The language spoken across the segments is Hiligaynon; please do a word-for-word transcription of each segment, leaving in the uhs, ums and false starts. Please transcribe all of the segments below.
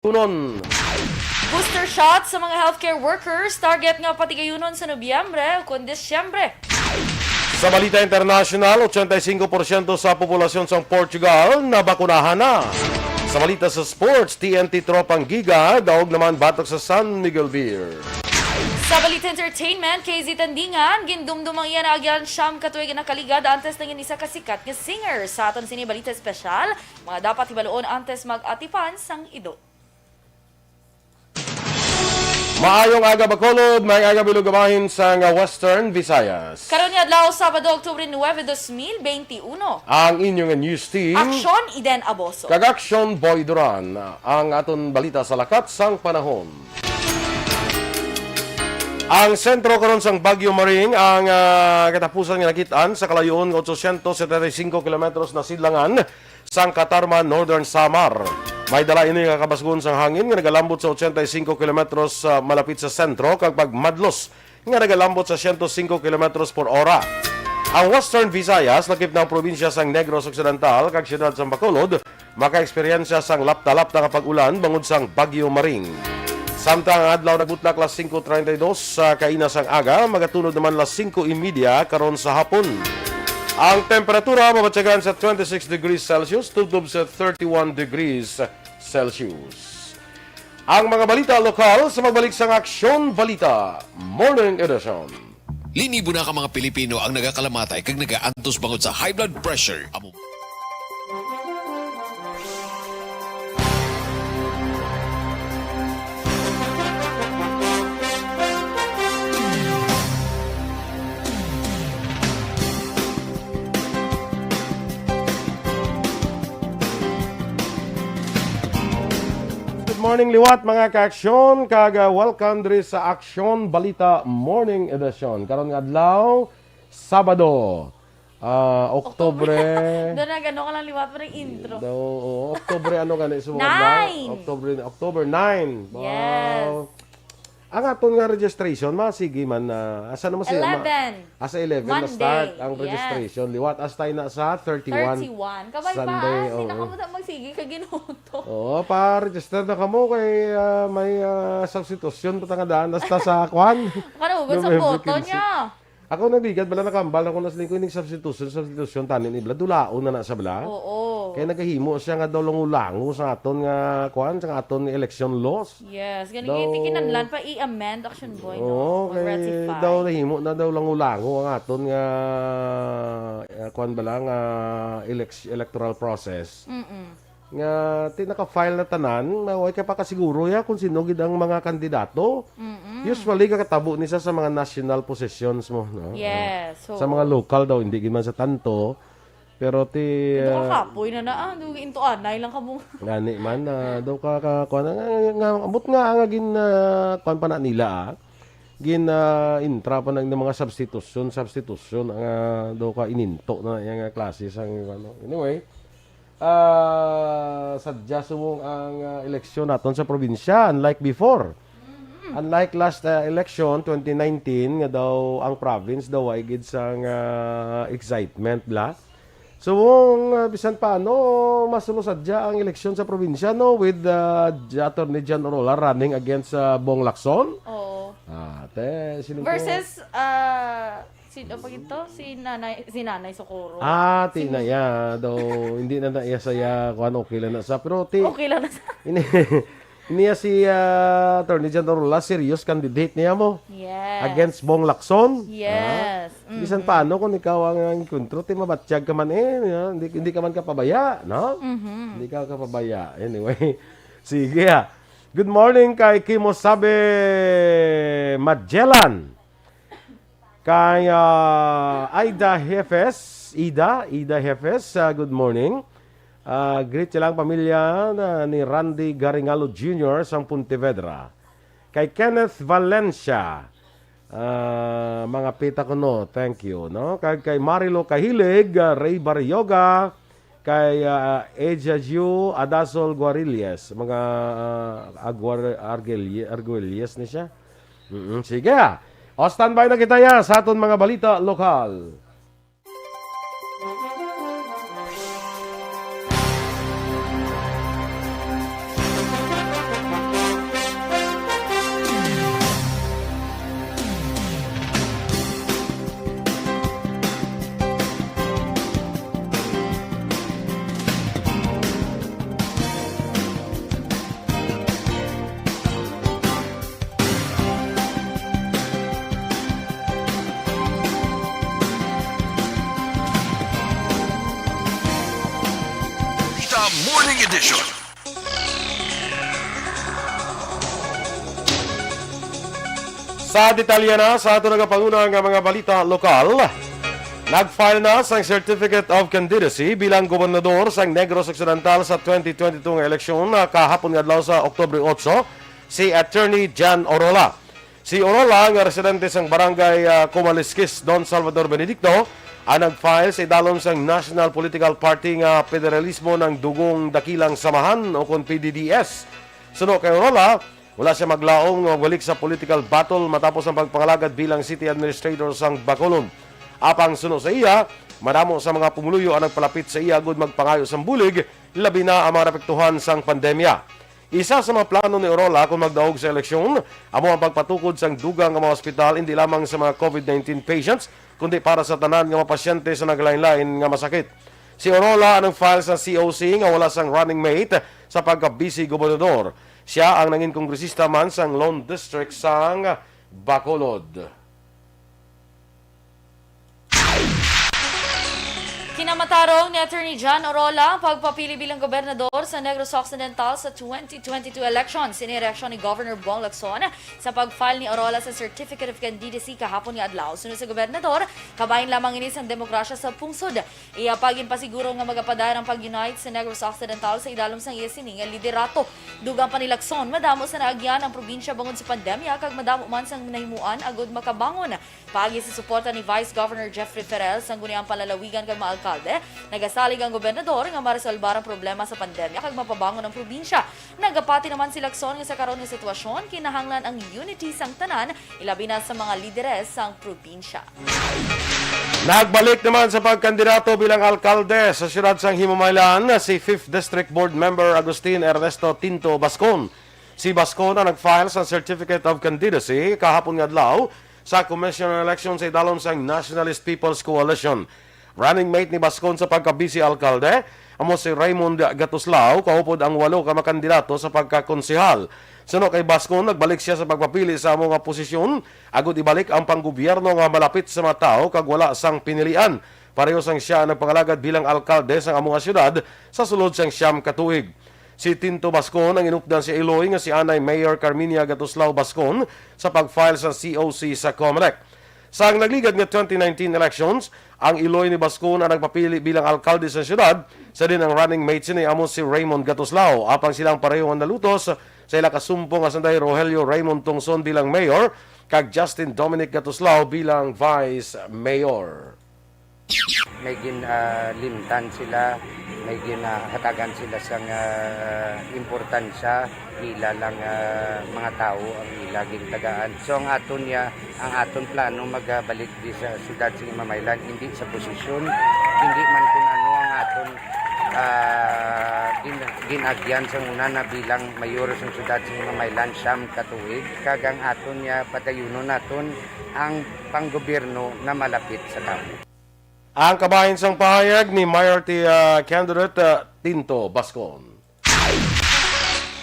Kunon. Booster shot sa mga healthcare workers, target nga patigayunon sa Nobyembre ukon Disyembre. Sa balita international, ochenta y cinco porsyento sa populasyon sa Portugal nabakunahan na. Sa balita sa sports, T N T Tropang Giga daog naman batok sa San Miguel Beer. Sa balita entertainment, K Z Tandingan, gindumdum ang iya na agyan siyam ka tuig na nakaligad antes nangin isa ka sikat nga singer. Sa aton sini balita espesyal, mga dapat hibaluon antes mag-atipan sang ido. Maayong aga, Bacolod. Maayong aga, Bilog, bahin sang Western Visayas. Karon nga adlaw, Sabado, Oktubre nuebe, dos mil beintiuno. Ang inyong news team, Aksyon, Eden Aboso. Kag Aksyon, Boy Duran. Ang aton balita sa lakat sang panahon. Ang sentro karon sang Bagyo Maring, ang, ah, katapusan nga nakit-an sa kalayoon nga otsosyentos setenta y cinco kilometros na sidlangan sang Catarman, Northern Samar. May dala ini nga kabasgon sang hangin nga nagalambot sa ochenta y cinco kilometros, ah, malapit sa sentro kag pagmadlos nga nagalambot sa siyento singko kilometros por ora. Ang Western Visayas, lakip na ang probinsya sang Negros Occidental kag siyudad sang Bacolod, makaeksperyensya sang lapta-lapta nga pag-ulan bangod sang Bagyo Maring. Samtang ang adlaw nagbutlak alas singko treinta y dos sa kaina sang aga, magatunod naman alas singko y media karon sa hapon. Ang temperatura mabatyagan sa twenty-six degrees Celsius tubtob sa thirty-one degrees Celsius. Ang mga balita lokal sa pagbalik sang Aksyon Balita Morning Edition. Linibo na ka mga Pilipino ang nagakalamatay kag nagaantos bangod sa high blood pressure. Amo. Good morning, liwat, mga ka-aksyon, kag, ah, welcome diri sa Aksyon Balita Morning Edition. Karon nga adlaw, Sabado, ah, Oktubre. Doon nag-ano ka lang liwat, parang intro. Daw, oo, Oktubre, ano gani, sa mga adlaw? Nine! Oktubre, October nine. Yes. Wow. Ang aton nga registration, masige man na, asa naman siya? Ma-, eleven. Asa eleven na-start ang registration. Monday. Yes. Liwat, hasta na sa thirty-one. Thirty-one. Kabay pa, Sunday, ah, hindi na oo. Kamo na magsige kay ginuto. Oo, pa-register na kamo kay, ah, may, ah, substitution pa ta nga daan. Hasta sa kwan. Kano, sa November boto quince. Niya. Ako nagligad, bala nakambal ako na sa lingkod, ining substitution, substitution, tani ni bala, dulaon na na sa bala. Oo. Kaya nagahimo siya nga daw langulango sa aton nga, kwan, sa aton nga election laws. Yes, gani daw, kay kinahanglan pa i-amend, Action Boy, no? Oo, kay mag-ratify. Daw nahimo na daw langulango ang aton nga, eh, kwan ba lang, ah, elec-, electoral process. Mm-mm. Nga ti naka-file na tanan, maway ka pa kasiguro ya kung sino gid ang mga kandidato. Mm-mm. Usually, kakatabo ni sa, sa mga national positions mo, no? Yes, so sa mga local daw, hindi gid man sa tanto. Pero ti, ito ka ah, kapoy na na, ah. Ito, into anay lang ka mo. Ngani man, ah, daw ka, ka, kuwan, nga, nga, nga, ambot nga, nga gin, ah, kuwan pa na nila, ah. Gin, ah, intra pa na ng mga substitution, substitution, ang, ah, daw ka ininto na yung, ah, klase sang, ano. Anyway, ah, sadya subong ang, ah, eleksyon naton sa probinsya, unlike before. Mm-hmm. Unlike last, ah, election, twenty nineteen, nga daw ang province daw ay gid sang, ah, excitement bla. So, kung, ah, bisan paano, mas lusadya ang eleksyon sa probinsya, no, with, ah, J-, Attorney John Orola running against, ah, Bong Lacson. Oo. Ah, te, sino po? Versus, ah, sino pa ito? Si Nanay, si Nanay Socorro. Ah, ti na iya, daw, hindi na na iya saya, kuwan, okay lang na sa, pero ti, okay lang na sa. Ini, Niya si, ah, Attorney John Orola, serious candidate niya mo. Yes. Against Bong Lacson. Yes. Ah, bisan mm-hmm. Paano kung ikaw ang, ang enkwentro, ti mabatyag ka man eh, no? Hindi, hindi ka man kapabaya, no? Mm-hmm. Hindi ka kapabaya. Anyway, sige ah. Good morning kay Kimo Sabe Magellan. Kay, ah, Ida Jefes, Ida, Ida Jefes, ah, good morning. Ah, greet siya lang pamilya na ni Randy Garingalo Junior sang Pontevedra. Kay Kenneth Valencia, ah, mga pita ko, no, thank you, no? Kag kay Marilo Kahilig, ah, Ray Barrioga, kay, ah, Ejaju Adasol Guarillas, mga, ah, Aguar-, Argel-, Arguelles ni siya. Mm-mm, sige. O, standby na kita ya sa aton mga balita lokal. Edition. Sa detalye na sa ato nagapanguna nga mga balita lokal, nag-file na sang Certificate of Candidacy bilang gobernador sang Negros Occidental sa twenty twenty-two nga eleksyon, ah, kahapon nga adlaw sa Oktubre otso, si Attorney Jan Orola. Si Orola, nga residente sang barangay, ah, Kumaliskis, Don Salvador Benedicto, ang nag-file sa idalom sang National Political Party nga Federalismo ng Dugong Dakilang Samahan, o kon P D D S. Suno kay Orola, wala siya maglaom nga magbalik sa political battle matapos ang pagpangalagad bilang city administrator sang Bacolod. Apang suno sa iya, madamo sa mga pumuluyo ang nagpalapit sa iya agud magpangayo sang bulig, labi na ang mga naapektuhan sang pandemya. Isa sa mga plano ni Orola kon magdaog sa eleksyon amo ang pagpatukod sang dugang nga mga ospital, hindi lamang sa mga COVID nineteen patients, kundi para sa tanan nga mga pasyente sa naglain-lain nga masakit. Si Orola ang nag-file sa C O C nga wala sang running mate sa pagka-vice gobernador. Siya ang nangin kongresista man sang Lone District sang Bacolod. Kinamatarong ni Attorney Jan Orola ang pagpapili bilang gobernador sa Negros Occidental sa twenty twenty-two election. Sini reaksyon ni Governor Bong Lacson sa pag-file ni Orola sa Certificate of Candidacy kahapon nga adlaw. Sunod sa gobernador, kabahin lamang ini sang demokrasya sa pungsod. Iya pa ginpasiguro nga magapadayon ang pag-unite sa Negros Occidental sa idalom sang iya sini nga liderato. Dugang pa ni Lacson, madamo sa naagyan ang probinsya bangod sa pandemya kag madamo man sang nahimuan agud makabangon. Paagi sa suporta ni Vice Governor Jeffrey Ferrer sang guniang panlalawigan kag mga alkalde, nagasalig ang gobernador nga maresolbar ang problema sa pandemya kag mapabangon ang probinsya. Nagapati naman si Lacson nga sa karon nga sitwasyon, kinahanglan ang unity sang tanan, ilabi na sa mga lideres sang probinsya. Nagbalik naman sa pagkandidato bilang alkalde sa siyudad sang Himamaylan si Fifth District Board Member Agustin Ernesto Tinto Bascon. Si Bascon ang nag-file sa Certificate of Candidacy kahapon nga adlaw sa Commission on Election sa idalom sang Nationalist People's Coalition. Running mate ni Bascon sa pagka-vice alkalde amo si Raymond Gatuslao, kaupod ang walo ka makandidato sa pagkakonsehal. Suno kay Bascon, nagbalik siya sa pagpapili sa amo nga posisyon agud ibalik ang panggobyerno nga malapit sa mga tawo kag wala sang pinilian. Pareho sang siya ang nagpangalagad bilang alkalde sang amo nga siyudad sa sulod sang siyam ka tuig. Si Tinto Bascon ang inupdan sa iloy nga si anay Mayor Carminia Gatuslao Bascon sa pag-file sa C O C sa Comelec. Sang nagligad nga twenty nineteen elections, ang iloy ni Bascon ang nagpapili bilang alkalde sa siyudad, sa din ang running mate sini amo si Raymond Gatuslao, apang sila ang pareho nga nalutos sa ila ka sumpong nga sanday Rogelio Raymond Tungson bilang mayor kag Justin Dominic Gatuslao bilang vice mayor. May gin, ah, limtan sila, may ginahatagan sila sang, ah, importansya, ila lang, ah, mga tawo ang ila gintagaan. So, ang aton niya, ang aton plano magabalik di sa siyudad sa Himamaylan, hindi sa posisyon, hindi man kun ano ang aton, ah, gin-, gin-agyan sa una na bilang mayor sa siyudad sa Himamaylan, siyam ka tuig, kag ang aton niya padayunon naton ang panggobyerno na malapit sa tawo. Ang kabahin sang pahayag ni Mayor ti, ah, candidate, ah, Tinto Bascon.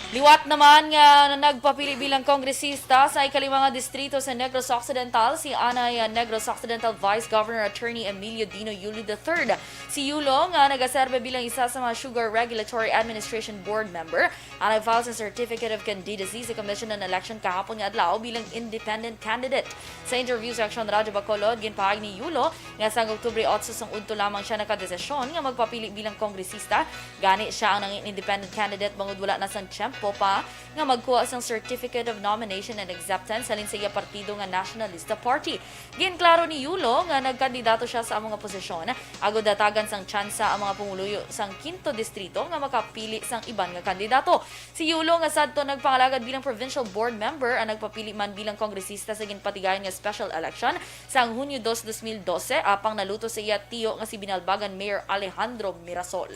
Liwat naman nga nagpapili bilang kongresista sa ikalima nga distrito sa Negros Occidental si anay, ah, Negros Occidental Vice Governor Attorney Emilio Dino Yulo the third. Si Yulo, nga nagaserbe bilang isa sa mga Sugar Regulatory Administration Board member, ang nag-file sa Certificate of Candidacy sa Commission on Election kahapon nga adlaw bilang independent candidate. Sa interview sa Aksyon Radyo Bacolod, ginpahayag ni Yulo nga sang Oktubre otso sang udto lamang siya nakadesisyon nga magpapili bilang kongresista. Gani, siya ang nangin independent candidate bangod wala na sang tiyempo pa nga magkuha sang Certificate of Nomination and Acceptance halin sa iya partido nga Nationalista Party. Ginklaro ni Yulo nga nagkandidato siya sa amo nga posisyon agud hatagan sang tsansa ang mga pumuluyo sang Kinto Distrito nga makapili sang iban nga kandidato. Si Yulo, nga sadto nagpangalagad bilang provincial board member, ang nagpapili man bilang kongresista sa ginpatigayon nga special election sang Hunyo dos, dos mil dose, apang naluto sa iya tiyo nga si Binalbagan Mayor Alejandro Mirasol.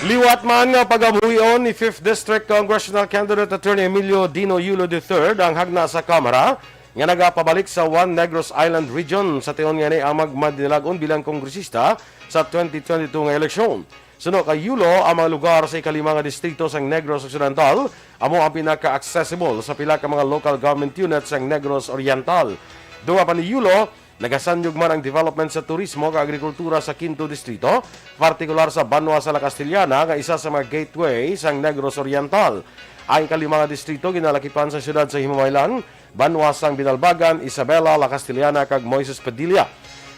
Liwat man nga pagabuhion ni Fifth District Congressional Candidate Attorney Emilio Dino Yulo the third ang hagna sa Kamara nga nagapabalik sa One Negros Island Region sa tion nga ini ang magmadinalag-on bilang kongresista sa twenty twenty-two nga eleksyon. Suno kay Yulo, ang mga lugar sa ikalima nga distrito sang Negros Occidental amo ang pinaka-accessible sa pila ka mga local government unit sang Negros Oriental. Dugang pa ni Yulo, Nagasanyog man ang development sa turismo kag agrikultura sa Quinto Distrito, partikular sa banwa sa La Castellana nga isa sa mga gateway sang Negros Oriental. Ang ikalima nga distrito ginalakipan sa siyudad sa Himamaylan, banwa sang Binalbagan, Isabela, La Castellana, kag Moises Padilla.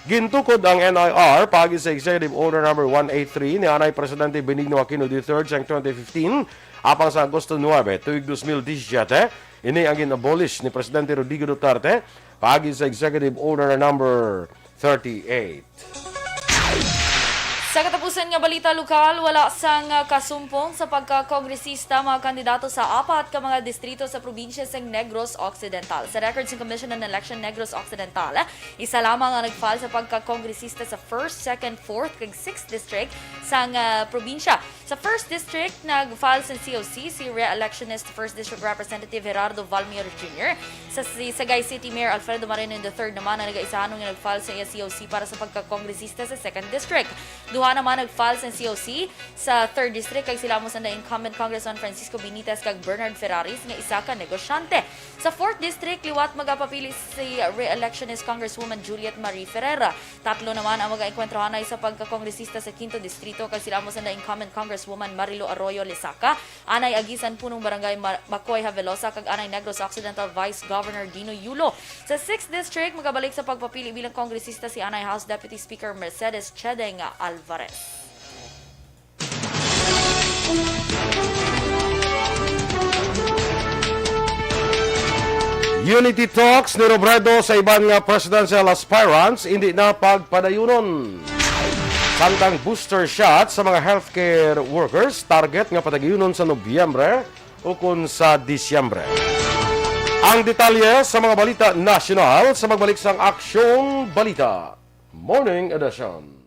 Gintukod ang N I R paagi sa Executive Order Number one eight three ni Anay Presidente Benigno Aquino the third sang twenty fifteen, apang sa Agosto nuebe, tuig dos mil disisyete, ini ang gin-abolish ni Presidente Rodrigo Duterte paagi sa Executive Order Number thirty-eight. Sa katapusan nga balita lokal, wala sang kasumpong sa pagkakongresista mga kandidato sa apat ka mga distrito sa probinsya sang Negros Occidental. Sa record sang Commission on Election Negros Occidental, isa lamang ang nag-file sa pagkakongresista sa first, second, fourth, kag sixth district sang, ah, probinsya. Sa first district, nag-file sang C O C si re-electionist first district representative Gerardo Valmir Junior. Sa si-, Sagay City Mayor Alfredo Marino the third naman ang nagaisahanon nga nag-file sa iya C O C para sa pagkakongresista sa second district. Duha naman nag-file sang C O C sa third district, kag sila amo sanda incumbent Congressman Francisco Benitez kag Bernard Ferraris nga isa ka negosyante. Sa fourth district, liwat magapapili si re-electionist Congresswoman Juliet Marie Ferreira. Tatlo naman ang mag-enkwentro anay sa pagkakongresista sa Quinto Distrito, kag sila amo sanda incumbent Congresswoman Marilo Arroyo Lesaca, anay Agisan Punong Barangay Mar-, Macoy Havelosa, kag anay Negros Occidental Vice Governor Dino Yulo. Sa sixth District, magabalik sa pagpapili bilang kongresista si anay House Deputy Speaker Mercedes Chedeng Alvarez. Unity talks ni Robredo sa iban nga presidential aspirants indi na pagpadayunon. Samtang booster shot sa mga healthcare workers target nga padayunon sa Nobyembre ukon sa Disyembre. Ang detalye sa mga balita nasyonal sa pagbalik sang Aksyon Balita Morning Edition.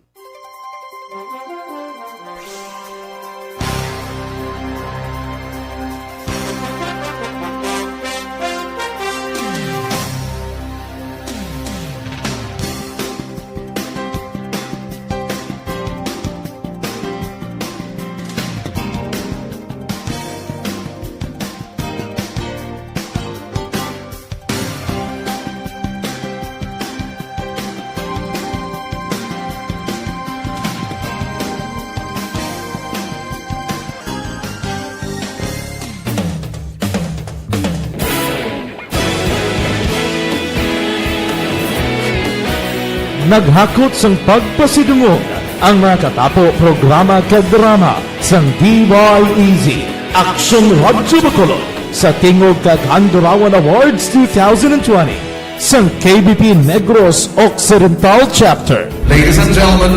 Naghakot sang pagpasidungog ang mga katapo programa kag drama sang D Y E Z, Aksyon Radyo Bacolod, sa Tingog kag Handurawan Awards two thousand twenty sang K B P Negros Occidental Chapter. Ladies and gentlemen,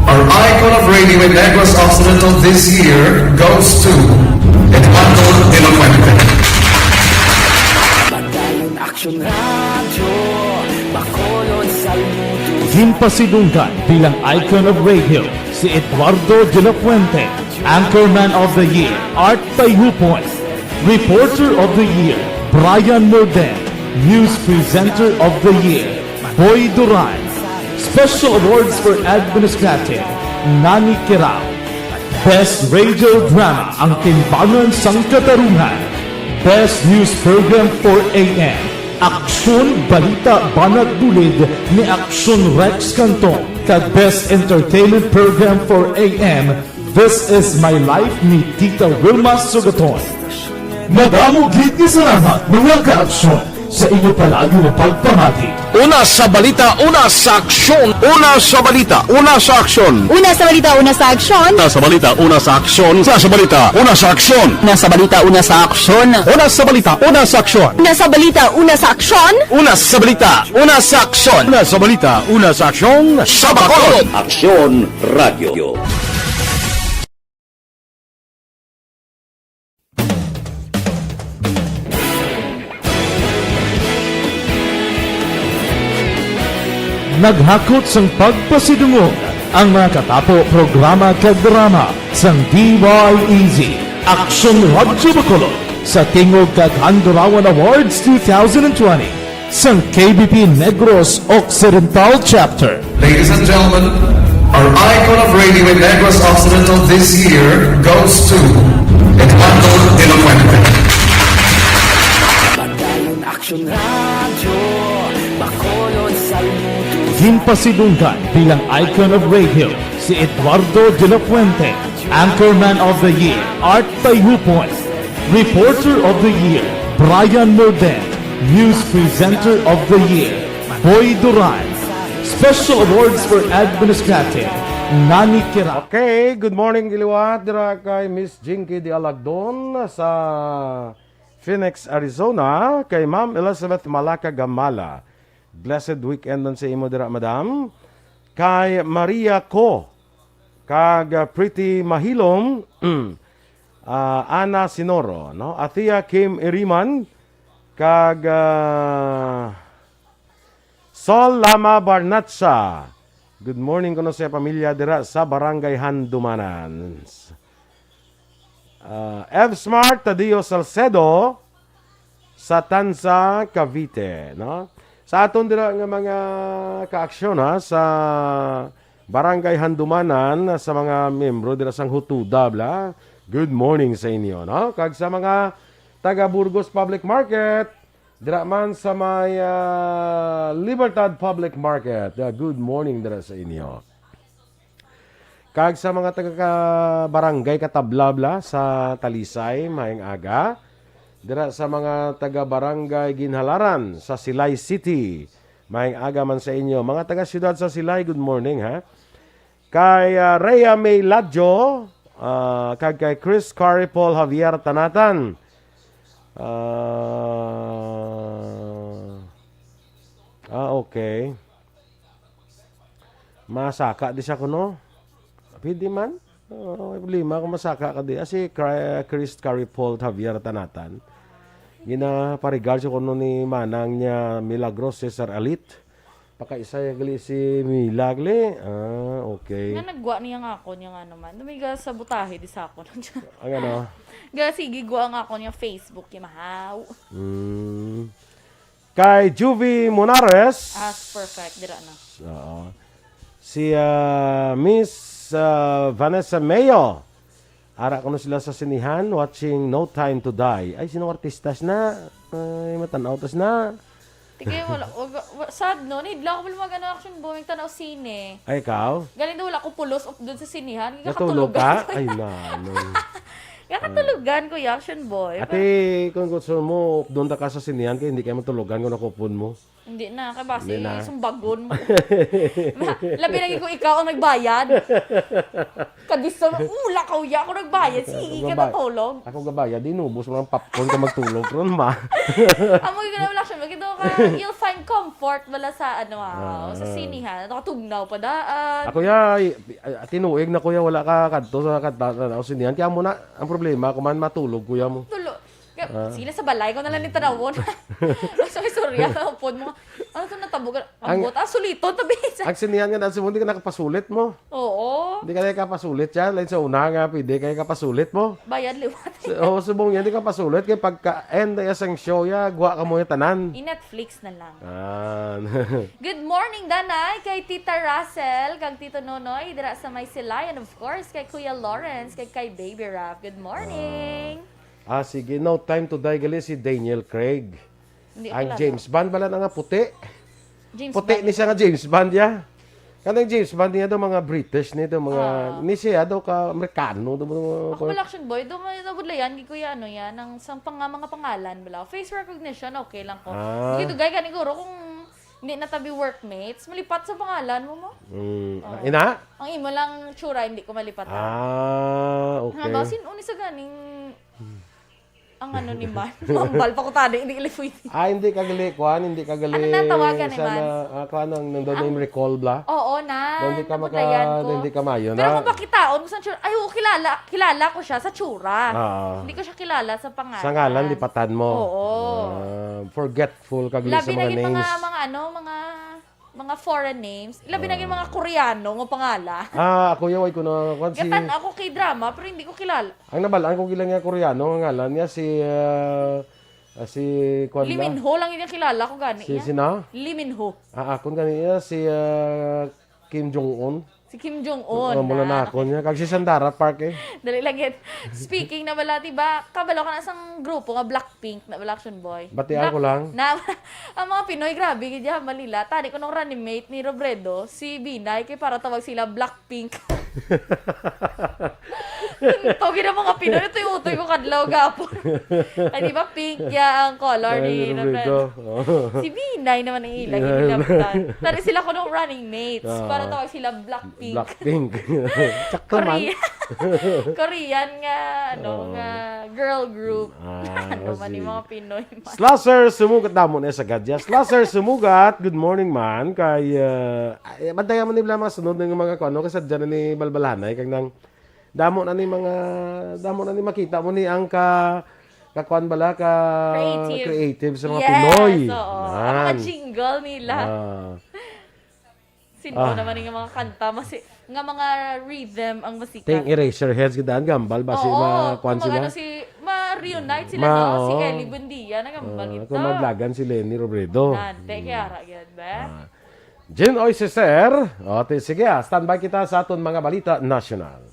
our icon of radio in Negros Occidental this year goes to Eduardo de la Fuente. Padayon Aksyon Radyo, Bacolod, saludo. Ginpasidunggan bilang icon of radio si Eduardo de la Fuente, Anchorman of the Year, Art Payupon, Reporter of the Year, Brian Morden, News Presenter of the Year, Boy Duran. Special Awards for Administrative, Nani Kirao. Best Radio Drama, Ang Timbangan sang Katarungan. Best News Program for A M, Aksyon Balita Banat Bulid ni Aksyon Rex Cantong, kag Best Entertainment Program for A M, This Is My Life ni Tita Wilma Sugaton. Madamo gid nga salamat, mga ka-aksyon, sa inyo palagi nga pagpamati. Una sa balita, una sa aksyon. Una sa balita, una sa aksyon. Una sa balita, una sa aksyon. Una sa balita, una sa aksyon. Una sa balita, una sa aksyon. Una sa balita, una sa aksyon. Una sa balita, una sa aksyon. Una sa balita, una sa aksyon. Una sa balita, una sa aksyon. Una sa balita, una sa aksyon. Sa Bacolod. Aksyon Radyo. Naghakot sang pagpasidungog ang mga katapo programa kag drama sang D Y E Z, Aksyon Radyo Bacolod, sa Tingog kag Handurawan Awards two thousand twenty sang K B P Negros Occidental Chapter. Ladies and gentlemen, our icon of radio in Negros Occidental this year goes to Eduardo de la Fuente. Padayon Aksyon Radyo, Bacolod, saludo. Ginpasidunggan bilang icon of radio si Eduardo de la Fuente, Anchorman of the Year, Art Tayhupon, Reporter of the Year, Brian Morden, News Presenter of the Year, Boy Duran, Special Awards for Administrative, Nani Kira. Okay, good morning, liwat dira kay Miss Jinky de Alagdon sa Phoenix, Arizona, kay Ma'am Elizabeth Malaka Gamala. Blessed weekend man sa imo dira, madam. Kay Maria Co, kag, ah, Pretty Mahilom, ah, Ana Sinoro, no? Athea Kim Iriman, kag, ah, Sol Lama Barnatsa. Good morning kuno sa pamilya dira sa Barangay Handumanan. Ah, F Smart Tadio Salcedo sa Tanza, Cavite, no? Sa aton dira nga mga kaaksyon, ha, sa Barangay Handumanan, sa mga miyembro dira sang Hutuda, bla. Good morning sa inyo, no? Kag sa mga taga Burgos Public Market, dira man sa may, ah, Libertad Public Market. Ah, good morning dira sa inyo. Kag sa mga taga ka-, Barangay Katablabla sa Talisay, maayong aga. Dira sa mga taga Barangay Ginhalaran sa Silay City, maayong aga man sa inyo. Mga taga siyudad sa Silay, good morning, ha. Kay, ah, Rhea May Ladjo, ah, kag kay Chris Caripol Javier Tanatan. Ah, ah, okay. Masaka di siya kuno? Pwede man. Oh, may problema kung masaka ka di. Ah, si Cra-, Chris Caripol Javier Tanatan. Ginaparigal siya kuno ni manang niya Milagros Cesar Alit. Pakaisa ya gali si Mila gali. Ah, okay. Nga nagwa niya nga ako niya nga naman. Tumiga sa butahe di sa ako. Ang ano? Ga, sige, gwa nga ako niya Facebook, kimahaw. Mm. Kay Juvie Monares. Ah, perfect. Dira na. Oo. Si, ah, Miss, ah, Vanessa Mayo. Ara kuno sila sa sinihan, watching No Time to Die. Ay, sino artista na? Ay, matan-aw tas na. Tigay, wala, wag, wa-, sad, no? Nidla ko pala mag, ano, action boy, magtanaw sine. Ay, ikaw? Galing daw wala ko pulos up doon sa sinihan. Natulog Kakatulugan ka? ko. Ay, na, no. Kakatulugan ko yung action boy. Ate, kung gusto mo, doon ta ka sa sinihan, kaya hindi kayo matulugan kung nakupon mo. Hindi na, kay basi Hindi na. sumbagon mo. Labi lagi kung ikaw ang nagbayad. Kadisa, ula ka, uya ako nagbayad. Sige Ako ka gaba-, natulog. Ako gabayad, di nubos mo ng popcorn ka magtulog ron, ma. Amo yung ganaw lang siya. Magkita ka, you'll find comfort wala sa, ano, ah, sa Ah. sinihan. Nakatugnaw pa daan. Ako ya, ay, ay, tinuig na kuya, wala ka kadto sa kadto sa sinihan. Kaya mo na, ang problema, kuman matulog, kuya mo. Tulo. Ka-, Ah. sila sa balay ko na lang ni tanawon. Sa istorya, kaupod mo. Ano to natabugan? Ang Ang, buot, ah, suliton, tabi sa ang sinihan nga daan sa mo, hindi ka nakapasulit mo. Oo. Hindi ka nakapasulit yan. Lain sa una nga, pwede kayo kapasulit mo. Bayad liwat. So, oh, subong yan, hindi ka pasulit. Kaya pagka-end na isang show, ya, guwa ka mo yung tanan. I-Netflix na lang. Ah. Good morning, Danay, kay Tita Russell, kag Tito Nonoy, dira sa may Silay, and of course, kay Kuya Lawrence, kag kay Baby Ralph. Good morning. Ah, sige. No Time to Die gali si Daniel Craig. Hindi Ang kilala. James Bond bala na nga puti. James Puti Bond. ni siya nga James Bond, ya. Kanang James Bond niya daw mga British ni daw mga Ah. ni siya daw ka Amerikano daw mga Ako pala action boy, doon nga nabudlayan, gi kuya ano yan, ang sang pang, mga pangalan bala. Face recognition, okay lang ko. Ah. Dito gay gani guro kung hindi na tabi workmates, malipat sa pangalan mo mo. Mm. Oo. Ah, ina? Ang imo lang tsura, hindi ko malipat. Ah, okay. Nga ba, sin-, uni sa ganing Ang ano ni man, mambal pa ko tani, hindi ilay pwede. Ah, hindi ka gali, kuan, hindi ka gali Ano na tawagan ni sana, man? ah, kuan, ang nang doon Ang yung recall bla? Oo na, Doon di ka maka, nabudlayan ko. doon di ka mayo Pero na. kung pakitaon ko sa sure, ay, oo, kilala, kilala ko siya sa tsura. Ah. Hindi ko siya kilala sa pangalan. Sa ngalan, lipatan mo. Oo. Ah, forgetful ka gali Labi sa na mga yung mga, names. mga ano, mga Mga foreign names. Ilabi na yung mga Koreano nga pangalan. Ah, ako yaw ay ko na, kwan si Gatan ako kay drama, pero hindi ko kilala. Ang nabalaan ko gila nga Koreano, ang ngalan niya si, ah, ah, si, kwan Lee na? Min Ho lang yung kilala ko gani Si, niya. si na? Lee Min Ho. Ah, akon gani niya si, ah, Kim Jong-un. Si Kim Jong-un, Oh, mula na. na ako niya. Kag si Sandara Park eh. Dali lang yun. Speaking na bala, diba? Kabalo ka na sang grupo nga Blackpink na bala, Action Boy. Batian Black- ko lang. Na, ang mga Pinoy, grabe, gid ya, malila. Tani ko nung running mate ni Robredo, si Binay, kay para tawag sila Blackpink. Tawag na mga Pinoy, ito yung utoy ko kadlaw gapon. Ay, di ba pink ya ang color Ay, ni Robredo? Robredo. Oh. Si Binay naman ang ilang Yeah. ginilabtan. Tani sila ko nung running mates, Ah. para tawag sila Blackpink. Blackpink. Sakto man. Korea-, Korean nga, ano, Oo. nga girl group. Ah, Ano man sige. yung mga Pinoy man. Slasher, sumugat damo na sa gadya. Slasher, sumugat. Good morning, man. Kay, uh, ay, bantayan mo ni Bla mga sunod ng mga kuano. Kasi dyan na ni Balbalhanay. Kag nang, damo na ni mga, damo na ni makita mo ni ang ka, kakuan bala, ka Creative. creative sa mga Yes, Pinoy. oo. Ang mga Man. jingle nila. Ah. Sino Ah. naman yung mga kanta, masi-, nga mga rhythm ang masika. Ting Eraserheads, gidaan, gambal ba si Oo, ma-, kuwan kung sila? Mag-ano si, ma-reunite sila, Ma-, no? Si oo. Ellie Buendia, nagambal Ah, ito. Kung maglagan si Leni Robredo. Nante, Hmm. kaya ra, gid, be? Ah. Jin Oy Sister, o, ti-, sige, ah, standby kita sa aton mga balita nasyonal.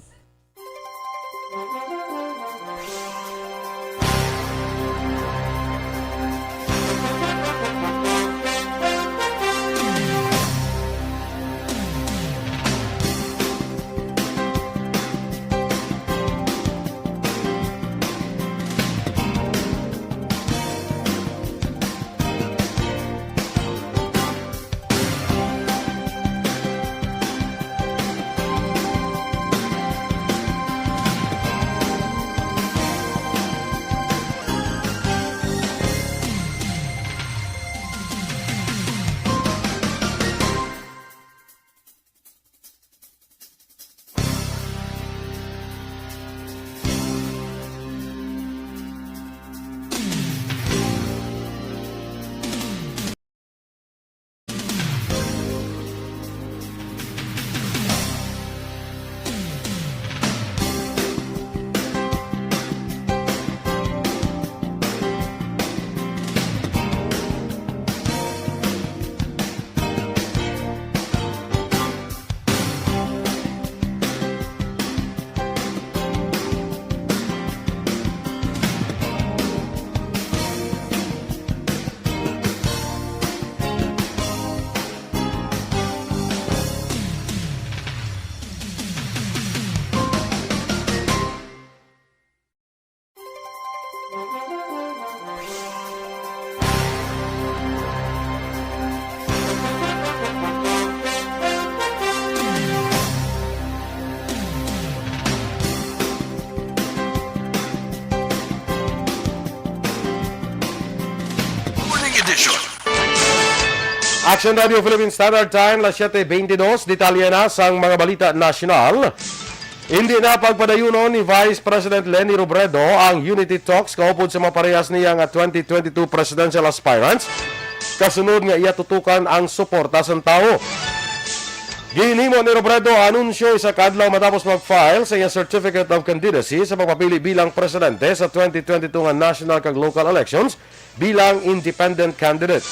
Morning edition. Action Radio Philippine Standard Time, las siete veintidós. Detalye na sang mga balita nasyonal. Hindi na pagpadayunon ni Vice President Leni Robredo ang unity talks kaupod sa mga parehas niya nga twenty twenty-two presidential aspirants, kasunod nga iya tutukan ang suporta sang tawo. Ginhimo ni Robredo ang anunsyo isa ka adlaw matapos mag-file sa iyang Certificate of Candidacy sa pagpapili bilang presidente sa twenty twenty-two nga national kag local elections bilang independent candidate.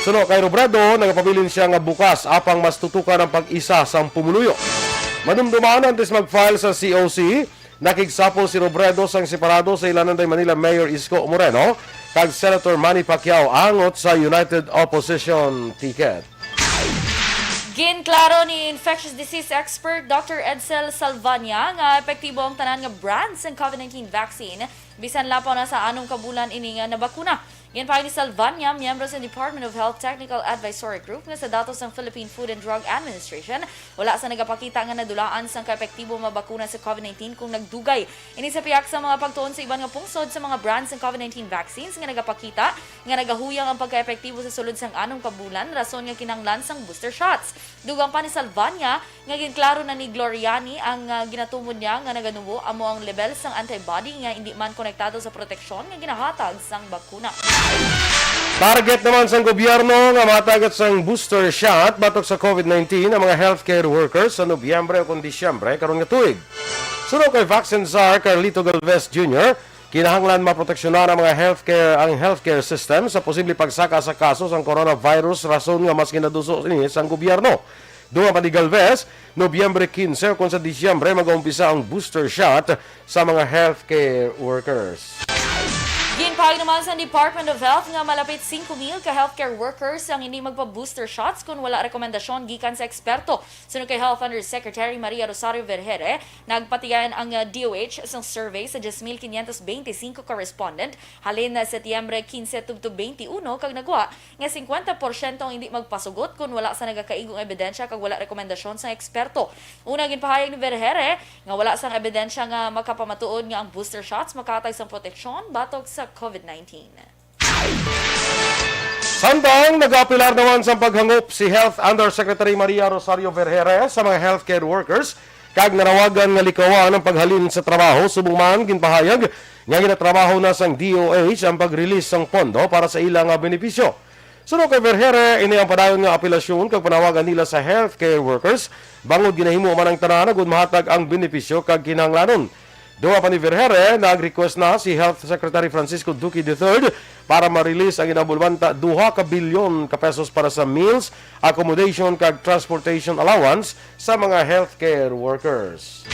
Suno kay Robredo, nagapabilin siya nga bukas apang mas tutukan ang pag-isa sang pumuluyo. Madumduman, antes mag-file sa C O C, nakigsapol si Robredo sang separado sa Inlanday Manila Mayor Isko Moreno kag Senator Manny Pacquiao angot sa United Opposition ticket. Ginklaro ni infectious disease expert Doctor Edsel Salvania nga epektibo ang tanan nga brand sang COVID nineteen vaccine bisan lapaw na sa anom ka bulan ini nga nabakuna. Ginpayo ni Salvania, miyembro sa Department of Health Technical Advisory Group, nga sa datos sang Philippine Food and Drug Administration, wala sa nagapakita nga nadulaan sang kaepektibo nga bakuna sa COVID nineteen kung nagdugay ini sa pihak sa mga pagtuon sa iban nga pungsod sa mga brand sang COVID nineteen vaccines nga nagapakita nga nagahuyang ang pagkaepektibo sa sulod sang anom ka bulan, rason nga kinahanglan sang booster shots. Dugang pa ni Salvania, nga ginklaro na ni Gloriani ang, ah, ginatumod niya nga naganubo amo ang lebel sang antibody nga indi man konektado sa proteksyon nga ginahatag sang bakuna. Target naman sang gobyerno nga matagat sang booster shot batok sa COVID nineteen ang mga healthcare workers sa Nobyembre o kon Disyembre karon nga tuig. Suno kay Vaccine Czar Carlito Galvez Junior, kinahanglan maproteksyonan ang mga healthcare, ang healthcare system sa posible pagsaka sa kaso sang coronavirus, rason nga mas ginaduso ini sang gobyerno. Dugang pa ni Galvez, Nobyembre quince ukon sa Disyembre mag-uumpisa ang booster shot sa mga healthcare workers. Ginpahayag naman sa Department of Health nga malapit singko mil ka healthcare workers ang hindi magpa-booster shots kung wala rekomendasyon gikan sa eksperto. Suno kay Health Undersecretary Maria Rosario Vergeire, nagpatigayon ang, uh, D O H sang survey sa diyes mil quinientos beintisinko ka respondent halin na Setyembre quince tubtob twenty-one, kag nagwa nga singkwenta porsyento ang hindi magpasugot kon wala sa nagakaigong ebidensya kag wala rekomendasyon sang eksperto. Una, ginpahayag ni Vergeire nga wala sang ebidensya nga makapamatuod nga ang booster shots makahatag sang proteksyon batok sa COVID nineteen. Samtang nagaapelar naman sang paghangop si Health Undersecretary Maria Rosario Vergeire sa mga healthcare workers kag nanawagan nga likawan ang paghalin sa trabaho, subong man ginpahayag nga ginatrabaho na sang D O H ang pag-release sang pondo para sa ila nga benepisyo. Suno kay Vergeire, ini ang padayon nga apelasyon kag panawagan nila sa healthcare workers bangod ginahimo man ang tanan agud mahatag ang benepisyo kag kinahanglanon. Dugang pa ni Vergeire, nag-request na si Health Secretary Francisco Duque the third para ma-release ang inabulo man ta duha ka bilyon ka pesos para sa meals, accommodation kag transportation allowance sa mga healthcare workers.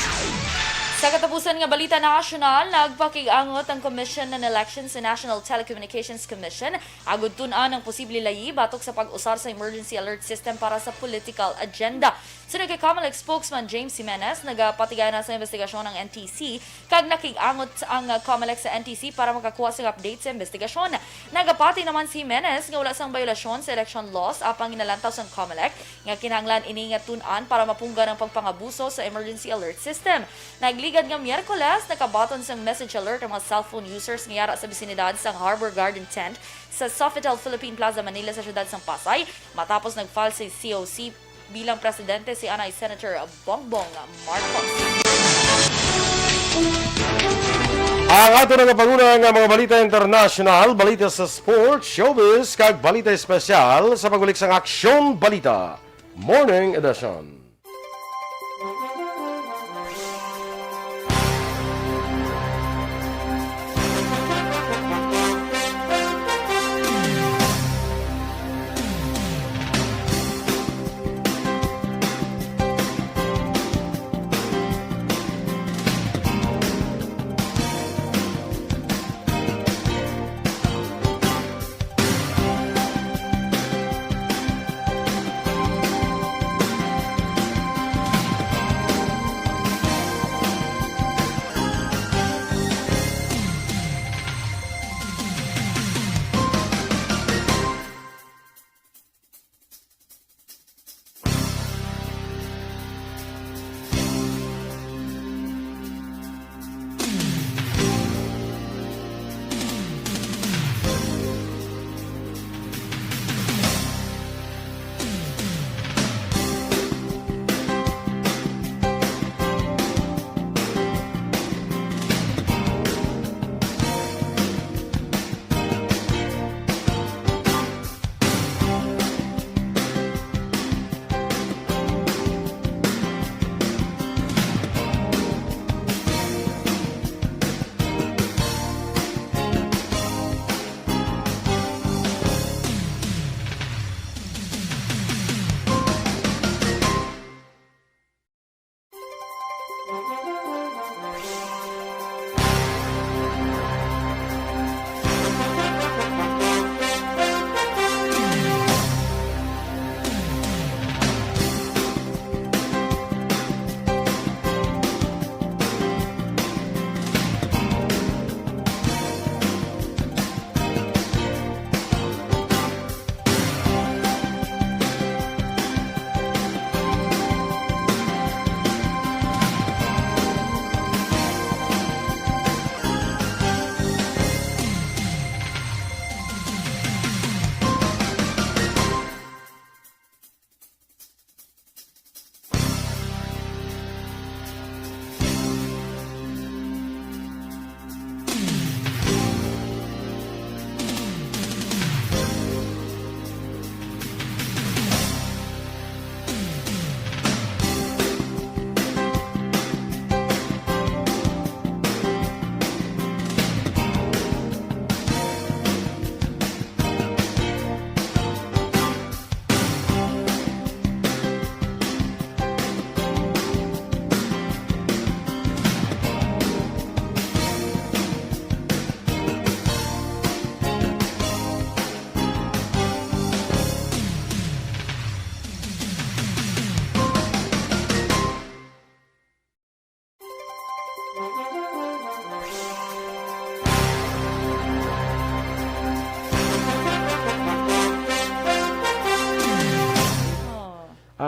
Sa katapusan nga balita nasyonal, nagpakig-angot ang Commission on Elections sa National Telecommunications Commission agud tun-an ang posible layi batok sa pag-usar sa emergency alert system para sa political agenda. Suno kay Comelec spokesman James Jimenez, nagapatigayon na sa investigasyon ang N T C, kag nakig-angot ang, uh, Comelec sa N T C para makakuha sing update sa investigasyon. Nagapati naman si Jimenez nga wala sang bayolasyon sa election laws apang ginalantaw sang Comelec nga kinahanglan ini nga tun-an para mapunggan ang pagpangabuso sa emergency alert system. Nagligad nga Miyerkules, nakabaton sang message alert ang mga cellphone users nga yara sa bisinidad sang Harbor Garden Tent sa Sofitel Philippine Plaza, Manila, sa siyudad sang Pasay, matapos nag-file si C O C bilang presidente si anay Senator Bongbong Marcos. Ang ato nga panguna nga mga balita internasyonal, balita sa sports, showbiz, kag balita espesyal sa pagbalik sang Aksyon Balita Morning Edition.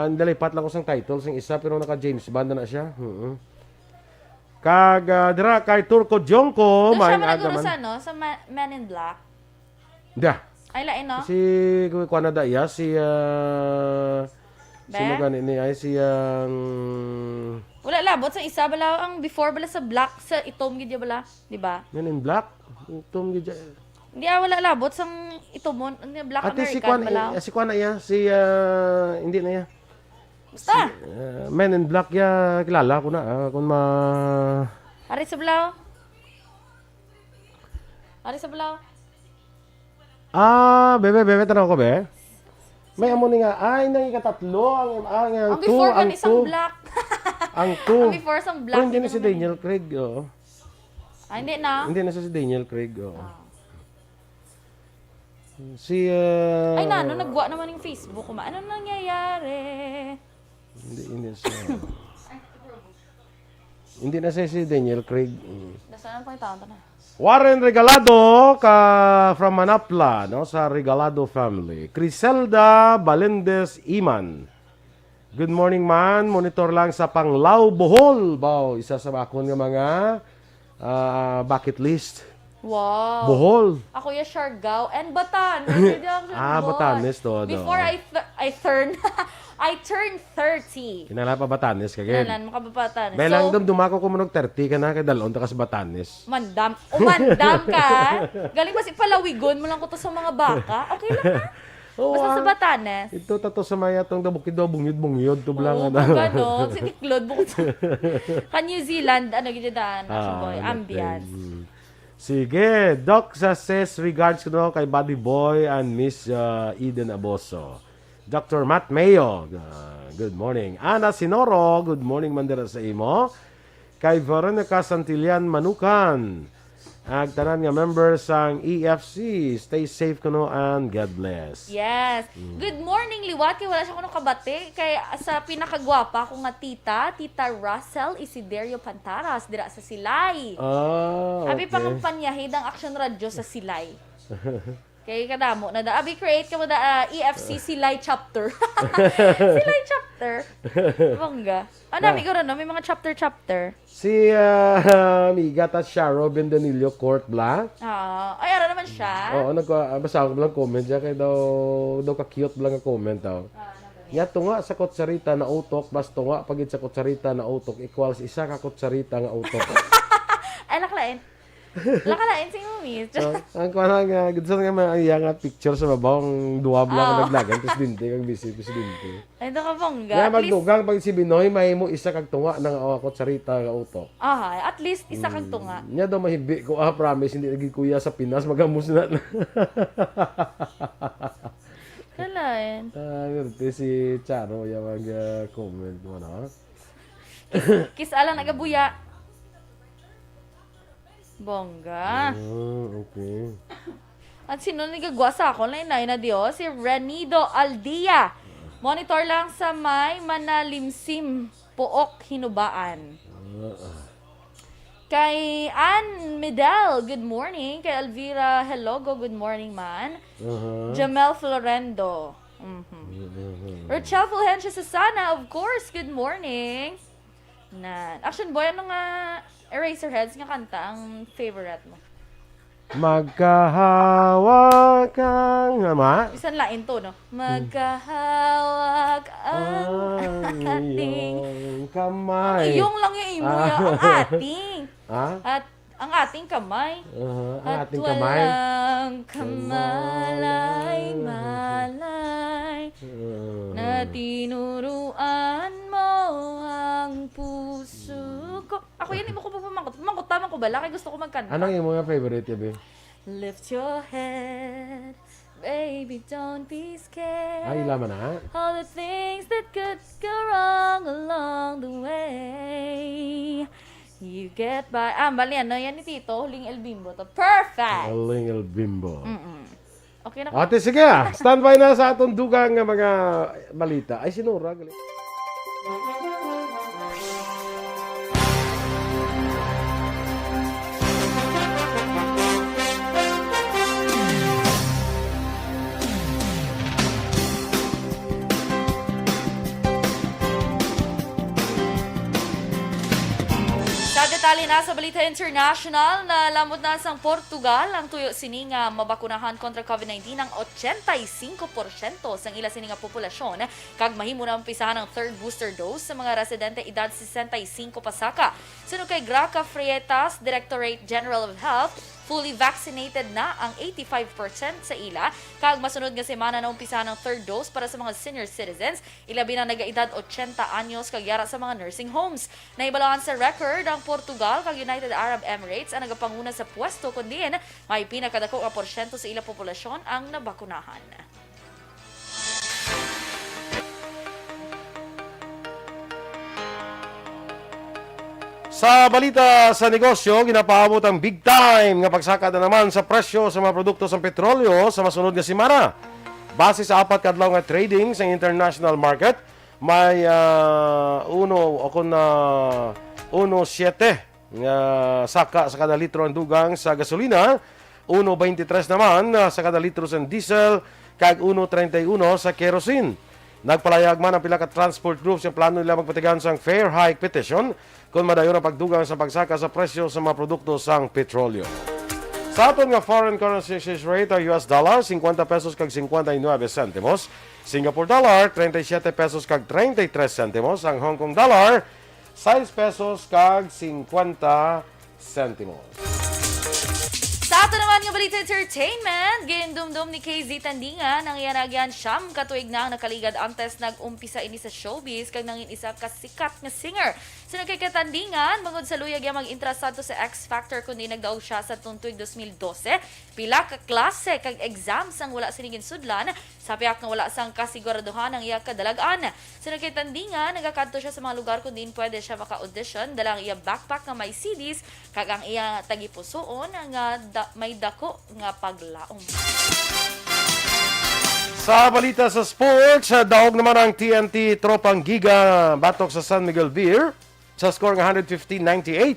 Ang dalipat lang ko sang title sang isa, pero naka James Bond na, na siya. Mm. Kag, ah, dira kay Turco Jonko, Doon siya maayong man aga naguro man. Sa, ano, sa Ma-, Men in Black. Da. Ay, lain, no? Si, kuwan na da iya, si, ah, Be? Sino gani ni? Ay, si, ang Wala labot sa isa bala, ang before bala sa black, sa itom gid ya bala, di ba? Men in Black? Itom gid ya. Hindi, ah, wala labot sang itom mo, ano, black Ate, si American kuwan, bala. Eh, si kuwan na iya, si, ah, hindi na iya. Basta. Ah, Men in Black ya, kilala ko na, ah, kung ma- Ari sa bala. Ari sa bala. Ah, bebe, bebe, tanaw ko, be. May amo ni nga, ay, nang ikatatlo, ang, ang, ang Ang two, before ang gani sang two. Black. Ang two. Ang before sang Black, Pero hindi na yun si ang Daniel Craig, oo. Ah, hindi na. Hindi na siya si Daniel Craig, oo. Ah. Si, uh, Ay, nano, nagwa naman yung Facebook ko, ma. Ano nangyayari? Hindi, hindi siya. Hindi na siya si Daniel Craig. Mm. Dasalan pa yung taon to na. Warren Regalado ka from Manapla, no, sa Regalado family. Criselda Balendez Iman. Good morning, man. Monitor lang sa Panglao, Bohol. Baw, isa sa akon nga mga, ah, bucket list. Wow. Bohol. Ako ya Siargao and Batanes. Hindi ako Ah, Siargao. Batanes to, ano? Before I th-, I turn, I turn thirty. Kinala pa Batanes ka, Ken? Kinahanglan mo ka ba Batanes? May lang So, dumduma ko kung manog thirty ka na, kay dalon ta ka sa Batanes. Mandam. Umandam ka? Galing ba si palawigon mo lang ko to sa mga baka? Okay lang, ha? Oo, Basta sa ah. Batanes. Ito, tato sa maya tong dabukid daw, bungyod-bungyod, to lang, Oo, ano. Bugano. Si Tiklod, bukod sa, ka New Zealand, ano, gid daan, Ah, Action Boy, okay. Ambience. Mm. Sige, Doc, sa ses regards ko, no, kay Buddy Boy and Miss, uh, Eden Aboso. Doctor Matt Mayo, uh, good morning. Ana Sinoro, good morning man dira sa imo. Kay Veronica Santillan Manukan, ag tanan nga members sang E F C, stay safe kuno and God bless. Yes. Mm. Good morning, liwat. Kay wala siya kuno kabati. Kay sa pinakagwapa ko nga tita, Tita Russell Isiderio Pantaras, dira sa Silay. Ah, Abi okay. Pang panyahid ang Action Radio sa Silay. Kay kadamo na da. Abi, create ka mo da, ah, E F C Silay chapter. Silay chapter. Bongga. Ano, Na. Amigo, no? May mga chapter-chapter. Si, ah, amiga ta siya, Robin Danilo Court, bla? Ah, ay, ara naman siya. Oo, nagka-, ah, basta ako lang comment siya, kay daw, daw ka-cute lang ang comment daw. Ah, ano ba? Nga tunga sa kutsarita na utok, mas tunga pa gid sa kutsarita na utok equals isa ka kutsarita nga utok. Ay, nakalain. Nakalain si Umis. Ah, ang kuwan nga, gudson nga mga iya nga picture sa babaw, ang duwa bla nga Oh. naglagan, presidente, kag vice presidente. Ay, ito ka, bongga. Nga At least, magdugang pag si Binoy, may mo isa kag tunga nang, oh, kutsarita nga utok. Aha, at least, isa kag tunga. Hmm. Nya daw mahibi ko, ah, promise, hindi lagi kuya sa Pinas, magamos na. Kalain. Ah, swerte si Charo, yung mag, ah, comment mo, no? Kis-, kis-a lang nagabuya. Bongga. Ah, okay. At sino nagagwa sa akon? Lain-lain na di, oh. Si Renido Aldia. Monitor lang sa may Manalimsim, Pook, Hinubaan. Ah, ah. Kay Ann Medal, good morning. Kay Elvira Helogo, good morning, man. Aha. Jamel Florendo. Mhm. Mhm. Rochelle Fulgencio Susana, of course, good morning. Na, Action Boy, ano nga Eraserheads nga kanta ang favorite mo? Magkahawak ang, ano, ma? Bisan lain to, no? Hmm. Magkahawak ang Ang ating iyong kamay. Ang iyong lang yung imo Ah. ya, ang ating. Ha? At ang ating kamay. Aha, ang At ating kamay. walang kamalay-malay Ah. na tinuruan mo ang puso ko. Ako yan, imo ko pa pamangkot. Pamangkot, tama ko bala? Kay gusto ko magkanta. Anong imo nga favorite, Yabi? Lift your head, baby, don't be scared. Ay, laman na. All the things that could go wrong along the way. You get by. Ah, bali, ano yan ni Tito? Huling El Bimbo to. Perfect! Huling El Bimbo. Mm-mm. Okay na ko. Ate, sige, ah. Standby na sa atong dugang nga mga balita. Ay, si Nora, gali. Dali na sa balita international, nalamot na sang Portugal ang tuyo sini nga mabakunahan kontra COVID nineteen ang ochenta y cinco porsyento sang ila sini nga populasyon, kag mahimo na umpisahan ang third booster dose sa mga residente edad sesenta y cinco pasaka. Suno kay Graca Freitas, Directorate General of Health, fully vaccinated na ang eighty-five percent sa ila, kag masunod nga semana na umpisahan ang third dose para sa mga senior citizens, ilabi na nagaedad ochenta anyos kag yara sa mga nursing homes. Nahibaluan sa record ang Portugal kag United Arab Emirates ang nagapanguna sa pwesto, kun diin may pinakadako nga porsyento sa ila populasyon ang nabakunahan. Sa balita sa negosyo, ginapaabot ang big time nga pagsaka na naman sa presyo sa mga produkto sa petrolyo sa masunod nga semana. Base sa apat ka adlaw nga trading sa international market, may, ah, uno o kon, ah, uno siete nga saka sa kada litro ang dugang sa gasolina, uno twenty-three naman, ah, sa kada litro sa diesel, kag uno treinta y uno sa kerosene. Nagpalayag man ang pila ka transport groups nga plano nila magpatigayon sang fare hike petition kon madayon ang pagdugang sa pagsaka sa presyo sa mga produkto sang petrolyo. Sa aton nga foreign currency exchange rate, ang U S dollar, cincuenta pesos kag cincuenta y nueve centimos, Singapore dollar, treinta y siete pesos kag treinta y tres centimos, ang Hong Kong dollar, sais pesos kag cincuenta centimos. Sa ato naman nga balita entertainment, gindumdom ni K Z Tandingan ang iya na agyan siyam ka tuig na ang nakaligad antes nag-umpisa ini sa showbiz kag nangin isa ka sikat nga singer. Sa nagkakatandingan, bangod sa luyag iya mag-intra sadto sa X Factor, kundi nagdaog siya sa tuig dos mil dose, pila ka klase kag exams ang wala sini ginsudlan, sa pihak nga wala sang kasiguraduhan ang iya kadalag-an. Sa nagkatandingan, nagakadto siya sa mga lugar kung diin pwede siya maka-audition, dala ang iya backpack nga may C Ds, kag ang iya tagipusoon nga da-, may dako nga paglaom. Sa balita sa sports, daog naman ang T N T Tropang Giga batok sa San Miguel Beer sa score nga hundred fifteen ninety-eight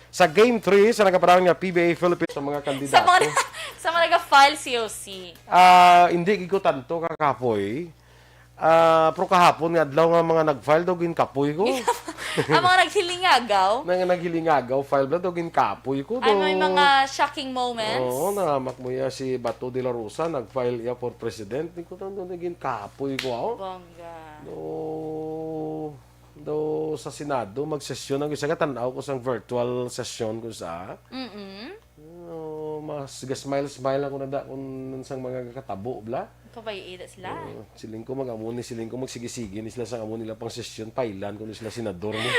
sa Game three sa nagapanahon nga P B A Philippines sa mga Sa mga, kandidato. Sa mga nag-file C O C. Ah, hindi gid ko tanto kakapoy. Ah, pero kahapon nga adlaw nga mga nag-file daw ginkapoy ko. Ang mga naghilingagaw. Nga naghilingagaw, file bala daw ginkapoy ko. Ay, may daw mga shocking moments. Oo, nahamak mo iya si Bato de la Rosa, nag-file iya for president. Di ko tanto na ginkapoy ko, oh. Bongga. No. Do sa Senado, magsesyon ang isa, gatan-aw ko sang virtual session ko sa. Mm-mm. Oh, mas ga-smile-smile ako na da kung sang mga katabo, bla. Kabay-i da sila. Oh, siling ko, mag-amo ni, siling ko, magsige-sige ni sila sa amo nila pang sesyon, pailan ko ni sila senador mo.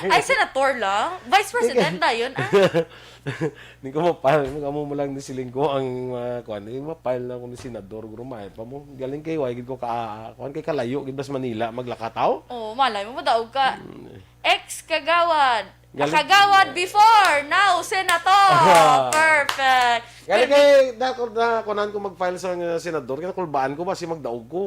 Ay, senator lang? Vice President na yun, ah. Di ko mapal, mag-amo mo lang ni siling ko ang, ah, kuwan, di mapal na ko ni senador, guro, may pa mo. Galing kay, why gid ko ka, kuwan, kay kalayo gid bas Manila maglakataw. Oh, malay mo, madaog ka. Mm. Ex-kagawad. Galing. Kagawad before, now senator. Perfect. Galing kay, na, na, kunan ko mag-file sa, uh, senador, kaya nakulbaan ko ba si magdaog ko.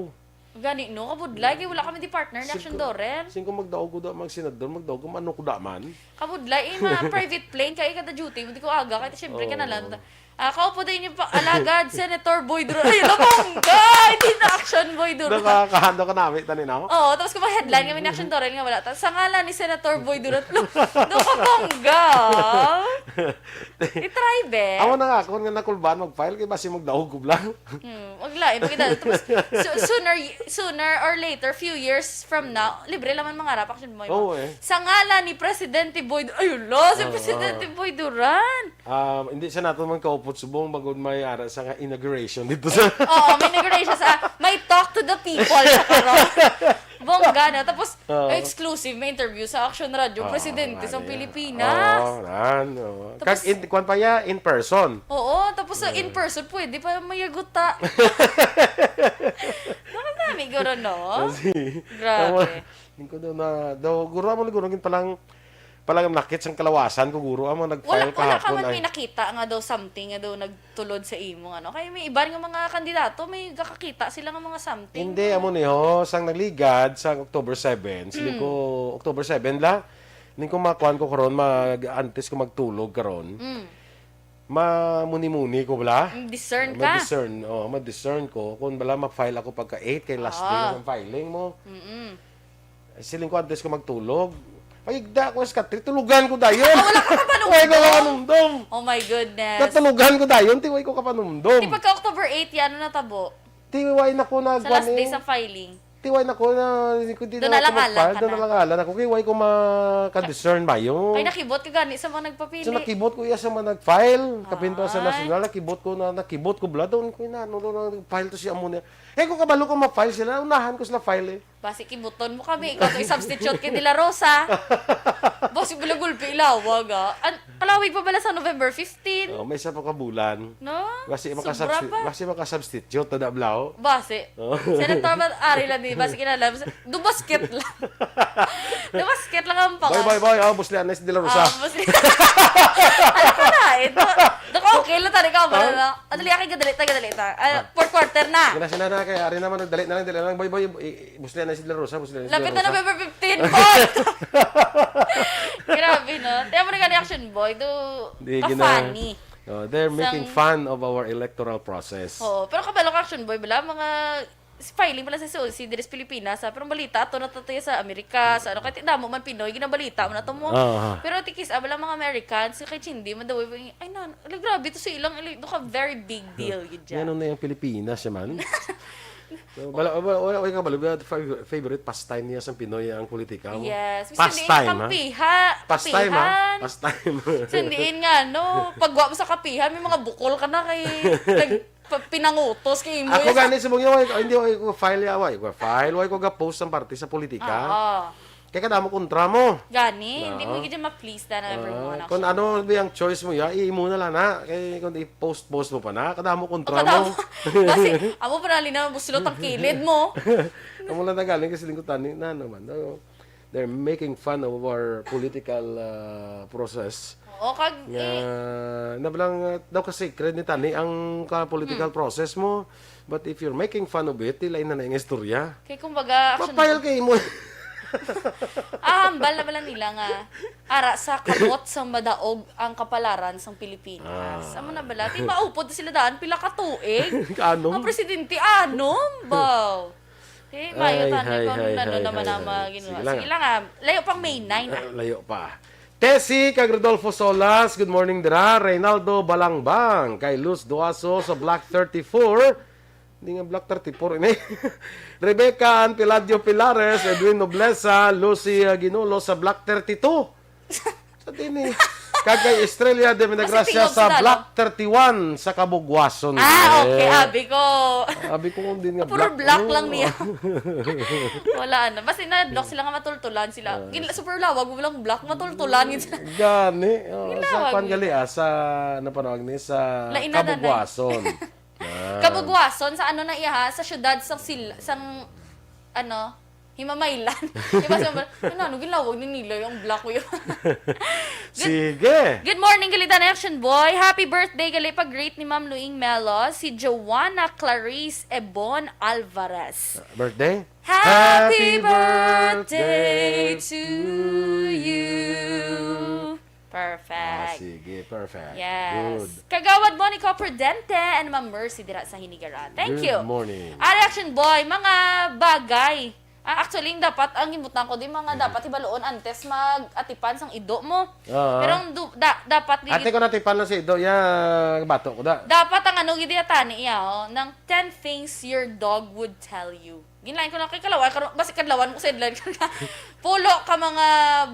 Gani, no? Kabudlay, kay wala kami di partner ni Action Doren. Singko magdaog ko da, mag senador, magdaog ko, manok da man. Kabudlay, eh, mga private plane, kay kada duty, hindi ko aga, kay siyempre ka na lang. Oo. Ah, kaupo din yung pa-, alagad, Senator Boy Duran. Ay, labongga! Hindi na Action Boy Duran. Nakakahando ka namin, tani na mo? Oo, tapos kung headline kami ni Action Doren nga wala. Ta-, sa ngalan ni Senator Boy Duran. Lo-, nakabongga! I-try, be. Amo na nga, kung nga nakulban, mag-file, kay basi magdaog ko lang. Hmm, wag lang, eh, maganda. Tapos, so-, sooner, sooner or later, few years from now, libre lang man mangarap, Action Boy. Oo, eh. Sa ngalan ni Presidente Boy, ay, hala, si Oo. Presidente Boy Duran. Um, hindi siya nato man kaupot subong, bagod may ara sa nga inauguration dito sa Oo, may inauguration sa, may talk to the people sa karon. Bongga na. Tapos, Oo. exclusive, may interview sa Action Radio, Oo, Presidente sa ano yan? Pilipinas. Oo, nan, oo. Tapos Kag in, kwan pa niya, in person. Oo, tapos sa Oo. in person, pwede pa mayaguta. Baka kami, guro, no? Kasi, Grabe. tama, hindi ko daw na, daw, guro mo, guro, gin palang, palang nakit sang kalawasan ko, guro, ang mga Wala, nag-file wala ka kahapon man ay may nakita nga daw something nga daw nagtulod sa imo, ano? Kaya may iban nga mga kandidato, may gakakita sila nga mga something. Hindi, amo ni ho, sang nagligad, sang October seven, siling Mm. ko, October seven la, ning ko makuan ko karon, mag, antes ko magtulog karon, Mm. mamuni-muni ko bala. Mm, discern ka. Ma-discern, oh, ma-discern ko kung bala ma-file ako pagka eight, kay last day Ah. ng filing mo. Mm-mm. Siling ko antes ko magtulog. Ay, da ko sa katri, tulugan ko dayon. Ah, wala ka kapanumdom? Way ko kapanumdom. Oh my goodness. Natulugan ko dayon, ti way ko kapanumdom. Ti pagka October eight, yan, ano natabo? Ti way na ko na The last day sa filing. Ti way na ko na, hindi ko, di Doon na na lang ako ala mag-file, ka doon na na. lang ala na ko, kay way ko maka-discern ba yun? Kay nakibot ka gani sa mga nagpapili. So, nakibot ko iya sa mga nag-file, kapin pa sa Ay. nasyonal, nakibot ko na, nakibot ko, bala, doon ko ina, ano, doon, nag-file to siya mo niya. Eh, kung kabalo ko ma-file sila, unahan ko sila file eh. Basi kibuton mo kami, ikaw to i-substitute kay De La Rosa. Basi bala gulpi ilawag, ah. An kalawig pa bala sa November fifteen. Oh, may isa pa ka bulan. No? Basi Sobra makasubsti-, pa. basi makasubstitute, tada blaw. Basi. Oh. Senator man, ari lang di, basi kinala, do basket lang. Do basket lang ang Boy, pangalan. boy, boy, oh, buslian na si De La Rosa. Ah, basi. Ano ka na? Ito, ito ka okay lang, tari ka, Ah? wala na. Ano, liya kay gadali, tayo gadali, ta. Ah, Ah. fourth quarter na. Gina sila na kay ari naman, dali na lang, dali na lang, boy, boy, i-, i-, buslian na si De La Rosa, buslian na si Lapit De La na Rosa. November fifteen, boy! Grabe, no? Tiyan mo na ka ni Action Boy, do, Di, gina-, ka-funny. oh, they're making Sang fun of our electoral process. Oo, pero kabalo ka, Action Boy, bala, mga filing pala sa S O C, diri sa Pilipinas, ha? Pero ang balita, ato na to, to sa Amerika, sa ano, kahit damo man Pinoy, ginabalita mo na to mo. Ah, ah. Pero tikis, ah, bala, mga Americans, kay Chindy, madaway, ay, nan, ala, grabe to sa ilang, ili-, do ka very big deal, yun dyan. Yan ang na yung Pilipinas, siya man. So, wala, wala, wala, wala ka bala, fav-, favorite pastime niya sa Pinoy ang politika mo? Yes. Gusto Pastime, din ha? kapiha, Pastime, ha? kapihan. Pastime. Sundiin nga, no? Pagwa mo sa kapihan, may mga bukol ka na kay nag-, pa-, pinangutos kay imo Ako yan. gani, subong yun, ay, hindi, ay ko file, ay ko file, ay ko ga-post ang parte sa politika. Oo. Kaya kadamo kontra mo. Gani, hindi mo Oo. gid ma-please na Ah, everyone, kung actually. ano ba yung choice mo, ya, imo na lang na. Kay kung i-post-post mo pa na, kadamo kontra Ang kadamo. mo. Kasi, amo pa na, linaw, buslot ang kilid mo. Amo lang na galing kasi lingkutan ni, na naman. No? They're making fun of our political, ah, process. Oo, kag, Nga, eh, nabalang, ah, daw ka secret ni Tani ang ka-political Hmm. process mo. But if you're making fun of it, tilay na na yung istorya. Kay kumbaga, action Mapayal mo. kay mo. Ah, hambal na bala nila nga ara sa kamot sang madaog ang kapalaran sang Pilipinas. Ah. Amo na bala. Ti maupod na sila daan, pila ka tuig? Ano? Ang presidente, ano? Baw. Eh, mayo Ay, tani hay, kung hay, ano hay, naman hay, ang mga hay. ginawa. Sige lang, Sige ah. lang, ah. Layo pang May nine, ah. Ah, layo pa. Tessie kag Rodolfo Solas, good morning dira. Reynaldo Balangbang, kay Luz Duaso sa Block thirty-four. Hindi nga Block thirty-four, ini. Rebecca Ann Piladio Pilares, Edwin Nobleza, Lucy, ah, Ginulo sa Block thirty-two. Sa din eh. Kag kay Estrella de Minagracia Kasi tingog sa sila, Block no? thirty-one sa Kabugwason. Ah, okay. Eh. Abi ko. Abi ko kung din nga Puro black, black no? lang niya. Wala na. Basta na-block sila nga matultulan sila. Ah. Gin-, super lawag, walang black, matultulan gid sila. Gani. Oh, sa Ginlawag kwan nila. gali, ah, sa, ano panawag ni? Sa Lainan na, Kabugwason. Ah. Kabugwason, sa ano na iya, ha? Sa syudad, sa sil-, sang, ano, Himamaylan. Di ba, sabi, ano, ano, ginlawag ni nila yung black ko yun? Good, Sige. good morning, Galitan Action Boy. Happy birthday, gali, pag-greet ni Ma'am Luing Melo, si Joanna Clarice Ebon Alvarez. Birthday? Happy Happy birthday birthday to to you. Perfect. Ah, sige, perfect. Yes. Good. Kagawad Monico Prudente and Ma'am Mercy dira sa Hinigaran. Thank Good you. morning. Ah, Reaction Boy, mga bagay. Ah, actually, yung dapat, ang gimbutang ko, di mga Mm. dapat hibaluon antes mag-atipan sang ido mo. Oo. Pero ang du-, da-, dapat di Ate gid ko natipan lang sa ido, ya, bato ko da. Dapat ang ano, gid ya, tani, ya, oh, ng ten things your dog would tell you. Ginlain ko na kay kalawa, karon, basi kadlawan ko sa headline ko na. Pulo ka mga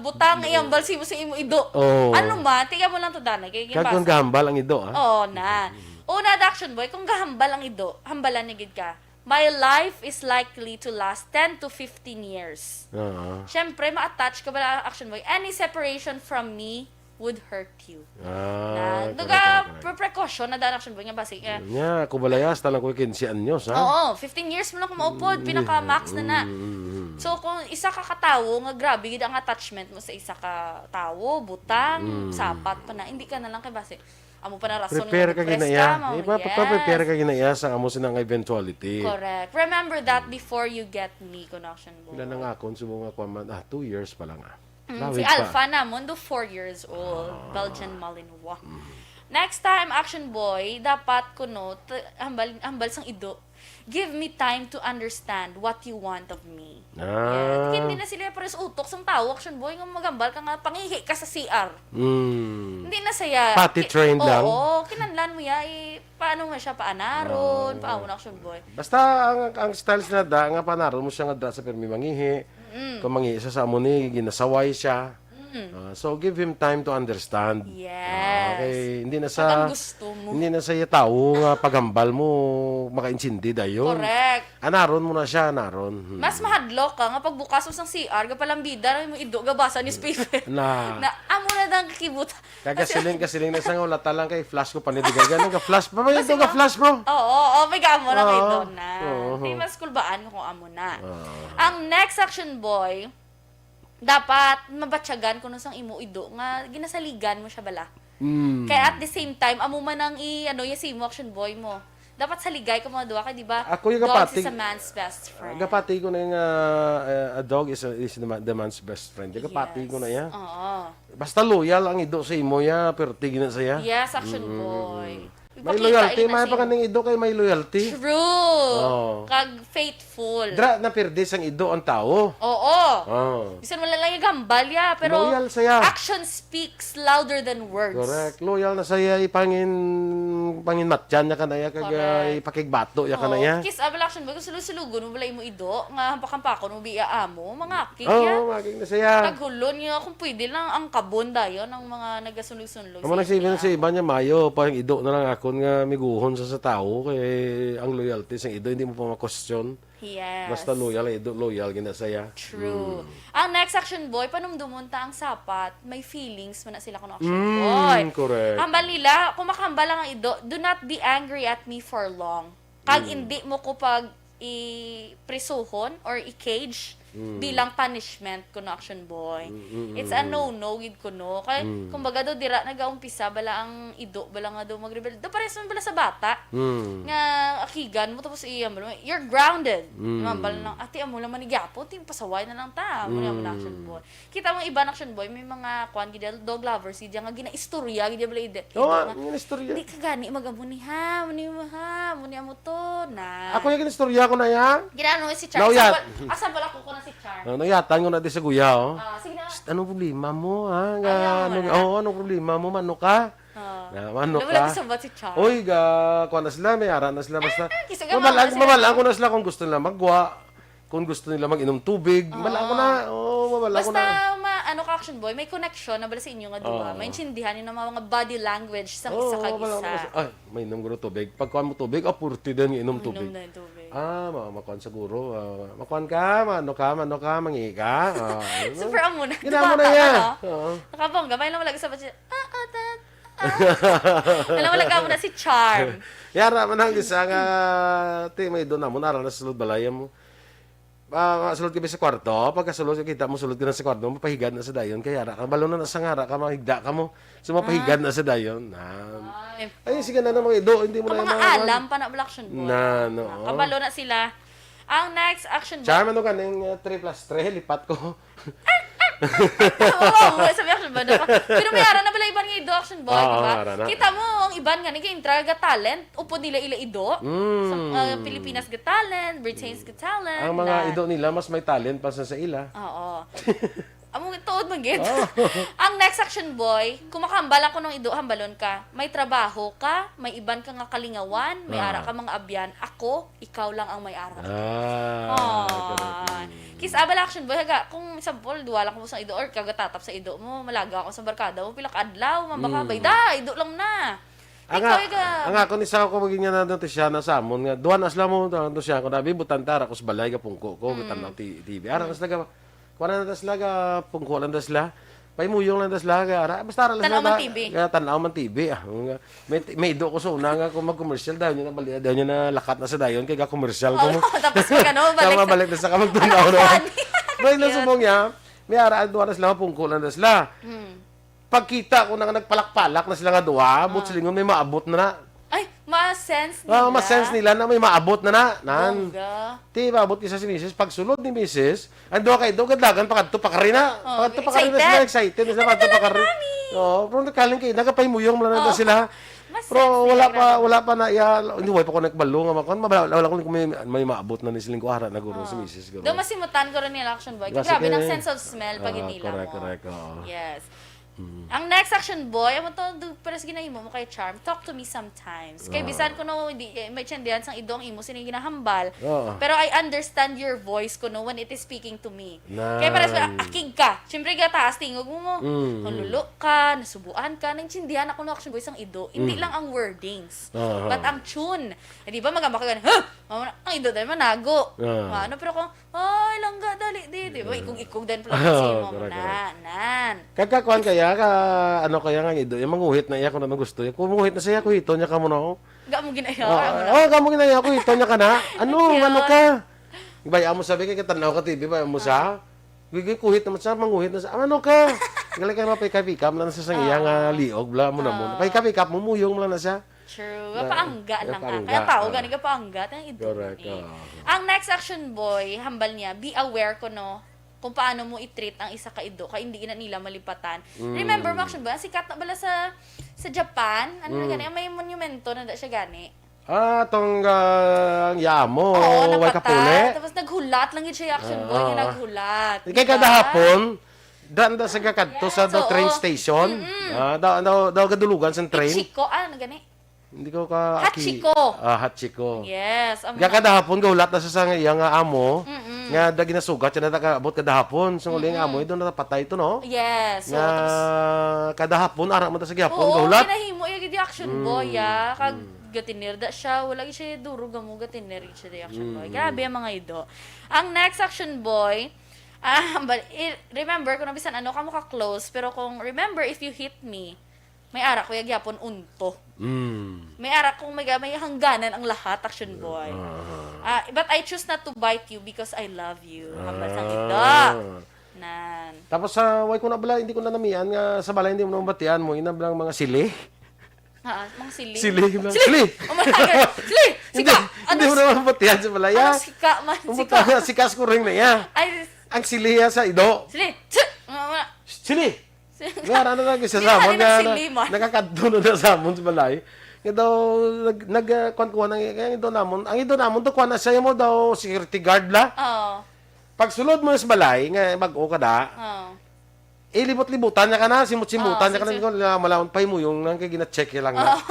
butang Oo. iyang balsi mo sa imo ido. Oo. Ano man, tiga mo lang to, Danay, kay Kag kung ginbasa. gahambal ang ido, ah. Oo na. Mm. Una, the action boy, kung gahambal ang ido, hambalan ni gid ka. My life is likely to last ten to fifteen years. Oo. Siyempre, ma-attach ka ba, action boy? Any separation from me would hurt you. Ah, Na, correct, duga, correct, correct. pre-, precaution na daan, action boy, nga basi, nga. Nya, kung balayas, talang ko quince anyos, ha? Oo, fifteen years mo lang kung maupod, Mm, pinaka-max na na. mm, mm, mm. So, kung isa ka katawo nga grabe gid ang attachment mo sa isa ka tawo, butang, Mm. sapat pa na, hindi ka na lang kay basi. Amo pa na rason Prepare nga ka depressed gina iya. ka, ma'am. Eh, pa-, pa-, Yes. prepare ka gina iya sa amo sina nga eventuality. Correct. Remember that Mm. before you get me, Connection Boy. Pila na nga akon, subong nga kwan man, ah, two years pa lang, ah. Mm, Lawig si pa. Alpha namon, do four years old. Ah. Belgian Malinois. Mm. Next time, Action Boy, dapat kuno, t-, hambal, hambal sang ido. "Give me time to understand what you want of me." Ah. Hindi na sila pares utok sang tawo, action boy, nga magambal ka nga pangihi ka sa C R. Mm. Hindi na saya. Pati trained lang. Oo, kinanlan mo ya, eh, paano nga siya paanaron, paano action boy. Basta ang, ang style sa nada nga panaron mo siya nga dra sa pirmi mangihi. Kung mangihi siya sa amo ni, ginasaway siya. Ah, so give him time to understand. Yes. Ah, okay, hindi na Pag sa ang gusto mo. hindi na sa iya tawo nga paghambal mo makaintindi dayon. Correct. Anaron mo na siya, anaron. Hmm. Mas mahadlok ka nga pagbukas mo sang C R, gapalambida na mo ido, gabasa newspaper. Na. Na, amo na dang kakibot. Kagasiling, kasiling na sa nga wala talang kay flash ko panidigagan. Ang flash, pa may Kasi ito ka ma- flash, bro. Oo, oo, may amo na kay Oo. doon na. Oo. Di mas kulbaan ko kung amo na. Ah. Ang next action boy, dapat mabatyagan ko sang imo ido nga ginasaligan mo siya bala. Mm. Kaya at the same time, amo man ang i ano ya sa imo action boy mo. Dapat saligay ka mga duha kay di ba? Ako yung Dogs kapatid. Is a man's best friend. Gapati ko na nga uh, a dog is, a, is the ma- the man's best friend. Gapati ko na iya. Oo. Basta loyal ang ido sa imo ya, perti gina sa iya. Yes, action boy. May Ipakita loyalty, yun na may sa pa kaning ido kay may loyalty. True. Oo. Kag faithful. Dra na pirdi sang ido ang tawo. Oo. Oh. Bisan wala lang yung gambal ya, pero Loyal siya. Action speaks louder than words. Correct. Loyal na siya ipangin panginmatyan niya kanaya kag Correct. uh, ipakigbato niya Oo. kanaya. Kiss abal action ba? Sulusulogon mo bala imo ido nga hampakan-pakon mo biya amo, mga akig Oo, ya. maging na siya. Tagulon niya kung pwede lang ang kabon dayon ang mga nagasunog-sunlog. Amo nang sa iban, sa iban niya mayo pa ang ido na lang akon nga miguhon sa sa tawo kay ang loyalty sa ido hindi mo pa ma-question. Yes. Basta loyal ang ido, loyal gina saya. True. Ang next action boy, panumdumon ta ang sapat, may feelings man na sila kuno action boy. Mm, correct. Hambal nila, kung makahambal lang ang ido, "Do not be angry at me for long." Kag hindi mo ko pag i-prisuhon or i-cage bilang punishment kuno action boy. It's a no-no gid kuno. Kay kumbaga daw dira nagaumpisa bala ang ido bala nga daw magrebelde. Daw pares man bala sa bata Mm. nga akigan mo tapos iya mo, "You're grounded." Mambal lang, "Ate, amo lang man ni gyapon, ti pasaway na lang ta." Amo na man action boy. Kita mo iban action boy, may mga kwan gid dog lovers gid nga ginaistorya gid bala ide. Oo nga, Nga, yung istorya. "Hindi ka gani mag-amo ni ha, amo ni mo ha, amo ni amo to na." Ako yung istorya ko na yan. Ginano si Char. Nauyat. Asabal, asabal ako ko na si Char. Ah, nayatan ko na di sa guya, oh. Ah, sige na. Psst, anong problema mo, ha? Nga, Ayaw ano, mo na. Oo, anong problema mo? Mano ka? Ah. Na, mano Wala ka? Di sabat si Char. Oy, ga, kuha na sila, may ara na sila. Basta, Ah, kisa ka mabalaan, mga sila. Mabalaan ko na sila kung gusto nila magwa, kung gusto nila mag-inom tubig. Mabalaan ko na, oo, mabalaan ko Basta na. Ma, ano ka action boy, may connection na bala sa inyo nga duha. Oo. Maintindihan niyo na mga body language sang Oo, isa kag mabalaan ko isa. na sa-, ay, may inom ko na tubig. Pag kuha mo tubig, ah, purti din inom Inom tubig. na yung tubig. Ah, ma makuan siguro. Ah, makuan ka, maano ka, maano ka, mangi ka. Ah, Super amo na. Ginawa mo na Bata yan. ka, no? Oo. Nakabongga, may lang wala sa budget. Ah, ah, that. Ah. Alam mo, lagyan mo na si Charm. Yara man ang isa nga, ti, may doon na mo, nara na sa sulod balay mo. Ah, sulod kami sa kwarto, pagkasulod, kita mo, sulod ka na sa kwarto, mapahigad na sa dayon, kaya ra ka, balo na sa ngara ka, mahigda ka mo, so mapahigad na sa dayon. Ah. Ay, Ay, sige na ng mga ido, hindi mo Ang na mga yung mga alam pa na bala action boy. Na, no. Ah, kabalo na sila. Ang next action boy. Charm, ano ka, ning uh, three plus three, lipat ko. Oo, sabi action boy. Dapat. Pero may ara na bala iban nga ido action boy, Oo, di ba? ara na. Kita mo, ang iban nga, nag-intra ga talent, upod nila ila ido. Mm. Sa uh, Pilipinas Got Talent, Britain's Got Talent. Ang mga na- ido nila, mas may talent pa sa, sa ila. Oo. Amo tuod man gid. Oh. Ang next action boy, kung makahambal ako ng ido, hambalon ka. May trabaho ka, may iban ka nga kalingawan, may Ah. ara ka mga abyan, ako, ikaw lang ang may ara. Ah. Oh. Kiss abal action boy, haga, kung example, duwa lang ko sa ido or kagatatap sa ido mo, malaga ako sa barkada mo, pila ka adlaw, mabaka, Mm. bay, da, ido lang na. Ang Ikaw, a- ikaw. ang ako ni sa ako pag nga na to siya na sa amon nga duwa na sila mo to siya ko dabi butan tara ko sa balay ka pungko ko mm. Tan-aw ti T V. Ara na sila ka kuan na sila ka pungko lang na sila. Paimuyong lang na sila ka ara basta ara lang Tan-aw sila man ta- T V. Ka tan-aw man T V ah. Nga, may ti- may ido ko sa una nga kung mag-commercial dayon nga bali dayon na lakat na sa dayon kay ga commercial ko mo. Oh, tapos mag ano, balik Kaya sa- mabalik na sa kamagtunaw na. Funny. May na Cute. subong niya. May ara duwa na sila pungko lang na sila. Hmm. Pagkita ko na nga nagpalak-palak na sila nga duha, but Ah. silingon may maabot na na. Ay, ma-sense nila. Ah, ma-sense nila na may maabot na na. Nan. Bongga. Ti maabot kisa si misis, pagsulod ni misis, ang duha kay duha kadlagan pakadto pa kari na. Oh, Pakadto pa kari na excited. Sila, excited na sila pakadto pa kari. Mami! Oo, pero nakaling kay nagapahimuyong man na Oh. Sila. Mas Pero sense wala niya, pa, grabe. wala pa na iya. Hindi, wala pa ko nagbalo nga makon. Mabala, wala ko may, may maabot na ni siling ko ara na guro si misis guro. Do masimutan ko rin ni election boy. Kasi Grabe kay- ng sense of smell pag Ah, inila correct, mo. correct. Oo. Yes. Mm. Ang next action boy, amo to do pero sige na imo mo kay charm. Talk to me sometimes. Kay Ah. bisan ko no di eh, may tsandihan sang ido ang imo sini ginahambal. Oo. Pero I understand your voice ko no when it is speaking to me. Na- Kay pares ba akig ka. Siyempre gataas tingog mo mo. Mm, Hululu ka, nasubuan ka, nang tsindihan ako no action boy sang ido. Hindi Mm. lang ang wordings. Aha. But ang tune. Eh, di ba magamba ka gani, huh? Mama, ang ido dahil manago. Ah. Ano, pero kung, ay, langga, dali, di. Di ba? Ikog-ikog din pala Ah, kasi mo correct, na. Nan. Kagkakuan kaya ka, ano kaya nga ido, yung manguhit na iya kung ano gusto. Kung manguhit na siya, kuhiton niya ka mo na. Ga mo ginaya. Oh, Ano na? oh, kamo ginaya, kuhiton niya ka na. Ano, Yeah. ano ka? Bay, amo sabi kay katanaw ka T V, bay, amo sa. Gigi kuhit naman sa, manguhit na sa. Ano ka? Galing ka mapay-pick up lang sa sang iya nga Ah. liog, bla mo na mo. Ah. Pay-pick up mo, muyong lang na siya. True. Na- Gapaangga lang ka. gapaangga, Kaya tao, ah. gani gapaangga. Ang ido Correct, gani. ah. Ang next action boy, hambal niya, be aware ko no kung paano mo i-treat ang isa ka ido kay hindi na nila malipatan. Mm. Remember mo action boy, ang sikat na bala sa sa Japan, ano na Mm. gani, may monumento na da siya gani. Ah, tong ah, ang yamo, Oo, way napatay. kapuli. Tapos naghulat lang yun siya action boy, yung Ah. naghulat. Kay kada hapon, daan da sa kakadto sa Yes, daw train oo. station. Mm-mm. Ah, daw, daw, daw gadulugan sa train. Ichiko, ah, ano gani? Hindi ko ka aki- Hachiko. Ah, Hachiko. Yes. Ang Nga kada hapon gahulat na sa sang iya nga amo Mm-mm. nga da ginasugat siya na taga-abot kada hapon. So uli ang Mm-mm. amo, doon napatay to, no? Yes. So, Nga tapos, kada hapon ara man ta sa gihapon oo, gahulat. Ginahimo iya gid yung action Mm. boy, ya. Kag Mm. gatinir da siya, wala gid siya duro gamo gatinir gid siya di action boy. Mm. Grabe ang mga ido. Ang next action boy, ah, but, i- remember kung bisan ano ka mo ka close, pero kung remember if you hit me, may ara ko ya gyapon unto. Mm. May ara kung may, may hangganan ang lahat action boy. Ah. Ah, but I choose not to bite you because I love you. Hambal sang ido. Ah. Nan. Tapos sa way ko na bala, hindi ko na namian nga sa balay hindi mo na mabatian mo, ina lang mga sili. Ha, mga sili. Sili, mga Sili. sili. Oh my God. Sili. Hindi, Sika. hindi mo na mabatian sa balay. Ano Ah. sika man? Pumunta Sika. na, sikas ko rin na iya. Ay, Ang sili ya sa ido. sili. Tsi. Mga, mga. Sili. Sili. Nga, ano na, isa Hindi sa ka amon rin nga, nagsili, man. nakakadto na na sa amon sa balay. Nga daw, nag, nag, ah, kuwan, kuwan, ang, ang ido namon, ang ido namon, to kuwan na siya mo daw, security guard la. Oh. Pag sulod mo sa balay, nga mag-o ka da, Oh. eh, libot-libutan niya ka na, simot-simutan Oh, niya ka na, sige, ikaw, malawon pa himuyong lang kay gina-check lang na. Oh.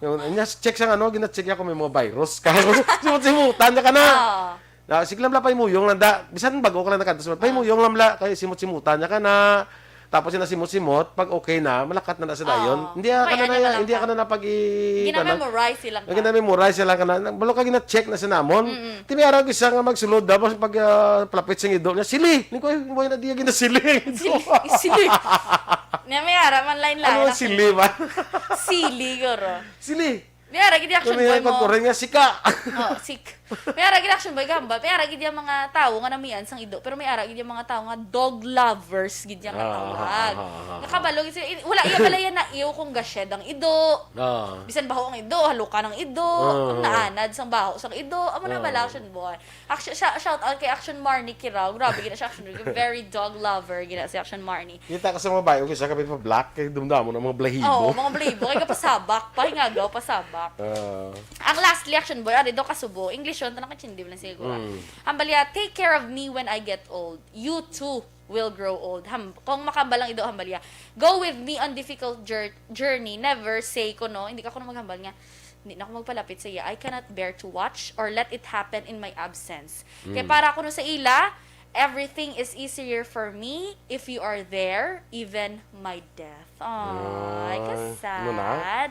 Yung, niya, check sa ano, gina-check niya kung may mga virus ka. Simot-simutan niya ka na. Oh. Na, sige lang bala, pahimuyong lang da. Bisan bago ka lang nakadto sa, pahimuyong lang bala, kay simot-simutan niya ka na. Tapos yung nasimot-simot, pag okay na, malakat na na sa dayon. Oo. Hindi ka na Bayaan na, niya na lang hindi ka. ka na na pag i-, Gina-memorize silang ka. Gina-memorize silang ka na. Balo ka gina-check na sa namon. Mm-mm. Ti may araw isa nga magsulod, tapos pag ah, palapit sa ido niya, sili! Ni ko, "Ay, wala na diya ginasili." Sili. Sili. Niya may ara man line line. Ano ang sili ba? Sili, guro. Sili! May ara gid action Kami boy ang mo. pagkuring nga, sika! Oh, sick. May ara gid action boy gamba. May ara gid yung mga tao nga namian sang ido, pero may ara gid yung mga tao nga dog lovers gid yung Ah, katawag. ah, ah, ah, ah. Nakabalo gid sila. Wala iya pala yan na iyo kung gashed ang ido. Ah. Bisan baho ang ido, halukan ang ido, Ah. ang naanad sang baho sang ido, amo na Ah. bala action boy. Action, siya, shout out kay Action Marnie Kiraw. Grabe gina siya action boy. Very dog lover gina si Action Marnie. Kita ka sa mga bayo, kisa ka pa black, kay dumdamo ng mga blahibo. Oh, mga blahibo kay kapasabak, pahingagaw pasabak. Ah. Ang lastly action boy, ari do kasubo. English yun, tanang kachindi lang siguro. Mm. Hambalya, take care of me when I get old. You too will grow old. Ham kung makambal ang ido, hambalya. Go with me on difficult jour- journey. Never say ko no. Hindi ka ko na maghambal nga. Hindi na ako magpalapit sa iya. I cannot bear to watch or let it happen in my absence. Kaya Mm. para ko no sa ila, everything is easier for me if you are there, even my death. Ay, Ay, kasad. ano na?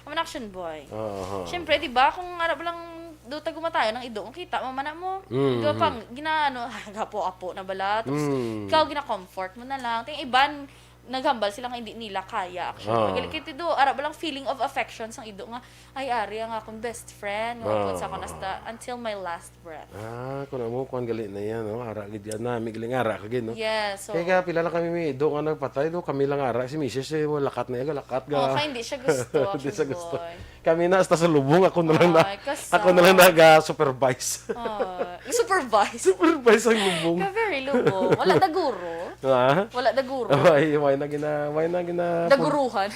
Ang action boy. Aha. Siyempre, di ba, kung arap lang do tagumatayo ng ido, kung kita mo man mo, Mm, do mm. pang ginaano, gapo-apo na bala, tapos Mm. ikaw gina-comfort mo na lang. Ting iban, naghambal sila nga hindi nila kaya, actually. Ah. Galit kay do, arap lang feeling of affection sang ido nga, ay, ari ang akong best friend, nga Ah. upod sa akong hasta, until my last breath. Ah, kung amo, kuan gali na yan, no? Ara gid yan na, may galing ara ka gid, no? Yes, so, Kaya nga, pila lang kami may ido nga nagpatay, do, kami lang ara, si misis, eh, wala lakat na yan, lakat ga. Oh, kaya hindi siya gusto, Hindi siya actually, gusto. boy. Kami na, hasta sa lubong, ako na lang na, Ay, kasal. ako na lang naga-supervise. Oh, supervise. Supervise ang lubong. Ka very lubong. Wala daguro. Ha? Wala daguro. Why, why na gina, why na gina, Daguruhan.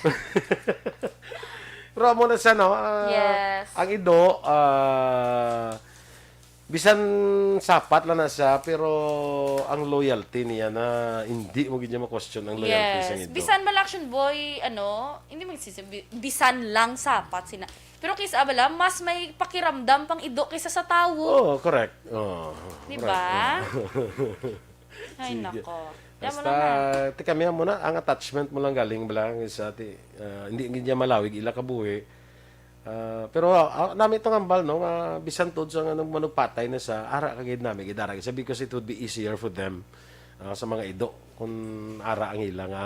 Pero amo na siya, no? Ah, Yes. Ang ido, ah, bisan sapat lang na siya, pero ang loyalty niya na hindi mo gid niya ma-question ang loyalty sa Yes. ido. Bisan bala, Action Boy, ano, hindi mo sisi-, bi- bisan lang sapat sina. Pero kaysa bala, mas may pakiramdam pang ido kaysa sa tawo. Oh, correct. Oh, Di correct. ba? Oh. Ay, Sige. nako. Damo Basta, lang na. Ti, kami mo na, ang attachment mo lang galing bala sa ti, ah, hindi gid niya malawig ila kabuhi. Ah, pero ah, nami itong ambal, no, nga bisan tuod sa nga nagmanugpatay na sa ara ka gid nami gid ara gid sa, because it would be easier for them, ah, sa mga ido kung ara ang ila nga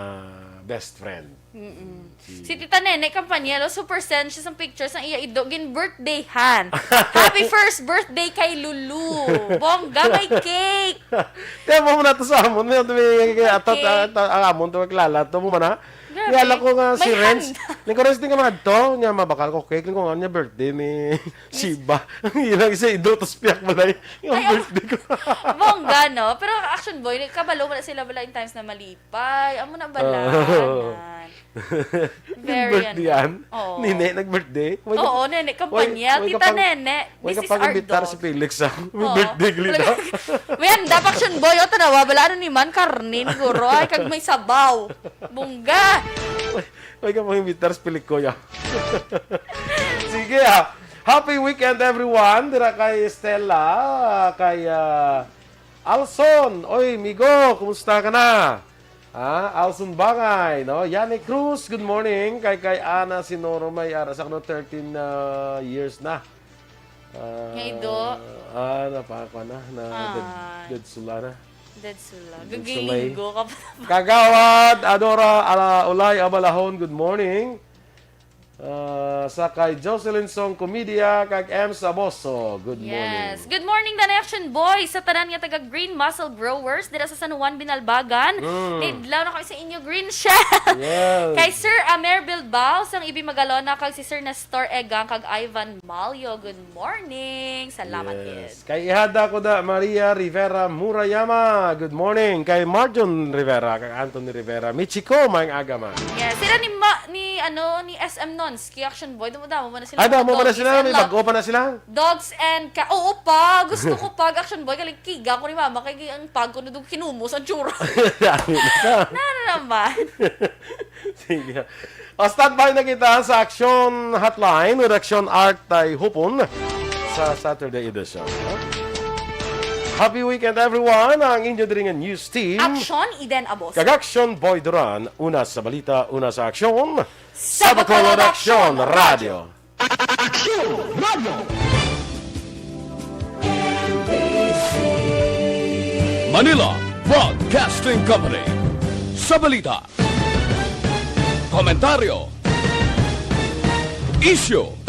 best friend. Mm-mm. Si Tita Nene Campaniel, super send siya sang pictures sang iya ido gin birthdayhan. Happy first birthday kay Lulu. Bongga, may cake. Kaya mo muna to sa amon, may may kaya ato Okay. ang amon to kilala to mo man ha. Grabe. Kilala ko nga si May Renz. handa. Ni ko Renz din ka madto, niya mabakal ko cake ko nga niya birthday ni Shiba. Ang ilang isa ido to spiak balay. Yung Ay, oh. Birthday ko. Bongga, no? Pero Action Boy, kabalo wala sila wala in times na malipay. Amo na bala. Oh. Nan. Yung Very birthday ano. yan? Oo. Nine, nag-birthday? Way ka- Oo, Nene, Campaniel. way ka Tita pang- Nene, Way this ka is pang our imbitar dog. Si Felix, ha? May Oo. birthday gali na. May handa pa, Action Boy, o, tanawa, bala, ano ni man, karne, siguro, ay, kag may sabaw. Bongga. Way ka pang imbitar si Felix, kuya. Sige, ha? Happy weekend, everyone. Dira kay Stella, kay ah, Alson. Oy, migo, kumusta ka na? Ah, Alson Bangay, no? Yani Cruz, good morning. Kay kay Ana Sinoro may ara sa kuno thirteen ah, years na. Ah, Nga ido. Ah, napakwa na. Na dead, Ay. Dead sula na. Dead sula. Dead Gagiligo ka pa. Kagawad, Adora, ala, Ulay, Abalahon, good morning. Ah, sa kay Jocelyn Song Comedia, kag M Saboso, good morning. Yes. Good morning, Danay Action Boys, sa tanan nga taga Green Muscle Growers dira sa San Juan, Binalbagan. Mm. Nidlaw na kami sa inyo, Green Chef. Yes. Kay Sir Amer Bilbao, sang Ibi Magalona, kag si Sir Nestor Egang, kag Ivan Malio. Good morning. Salamat, Yes. Kay ihada ko da Maria Rivera Murayama. Good morning. Kay Marjon Rivera, kag Anthony Rivera. Michiko, maayong aga man. Yes. Sila ni, ma, ni, ano, ni S M Nons, kay Action Boy. Damo-damo man na sila. Ay, damo man na Dogs sila. and May Love. Bago pa na sila. Dogs and Cat. Oo pa, Action Boy. Galing kiga ko ni Mama. Kay ang pag ko na doon kinumos ang tsura. Dami na. Na naman. Sige. O, standby na kita sa Action Hotline with Action Art Tay Hupon sa Saturday edition. Happy weekend, everyone. Ang inyo diri nga news team. Action, Eden Abos. Kag Action Boy Duran. Una sa balita, una sa aksyon. Sa Bacolod Action Radio. Action Radio. Manila Broadcasting Company. Sa balita, komentaryo, isyu,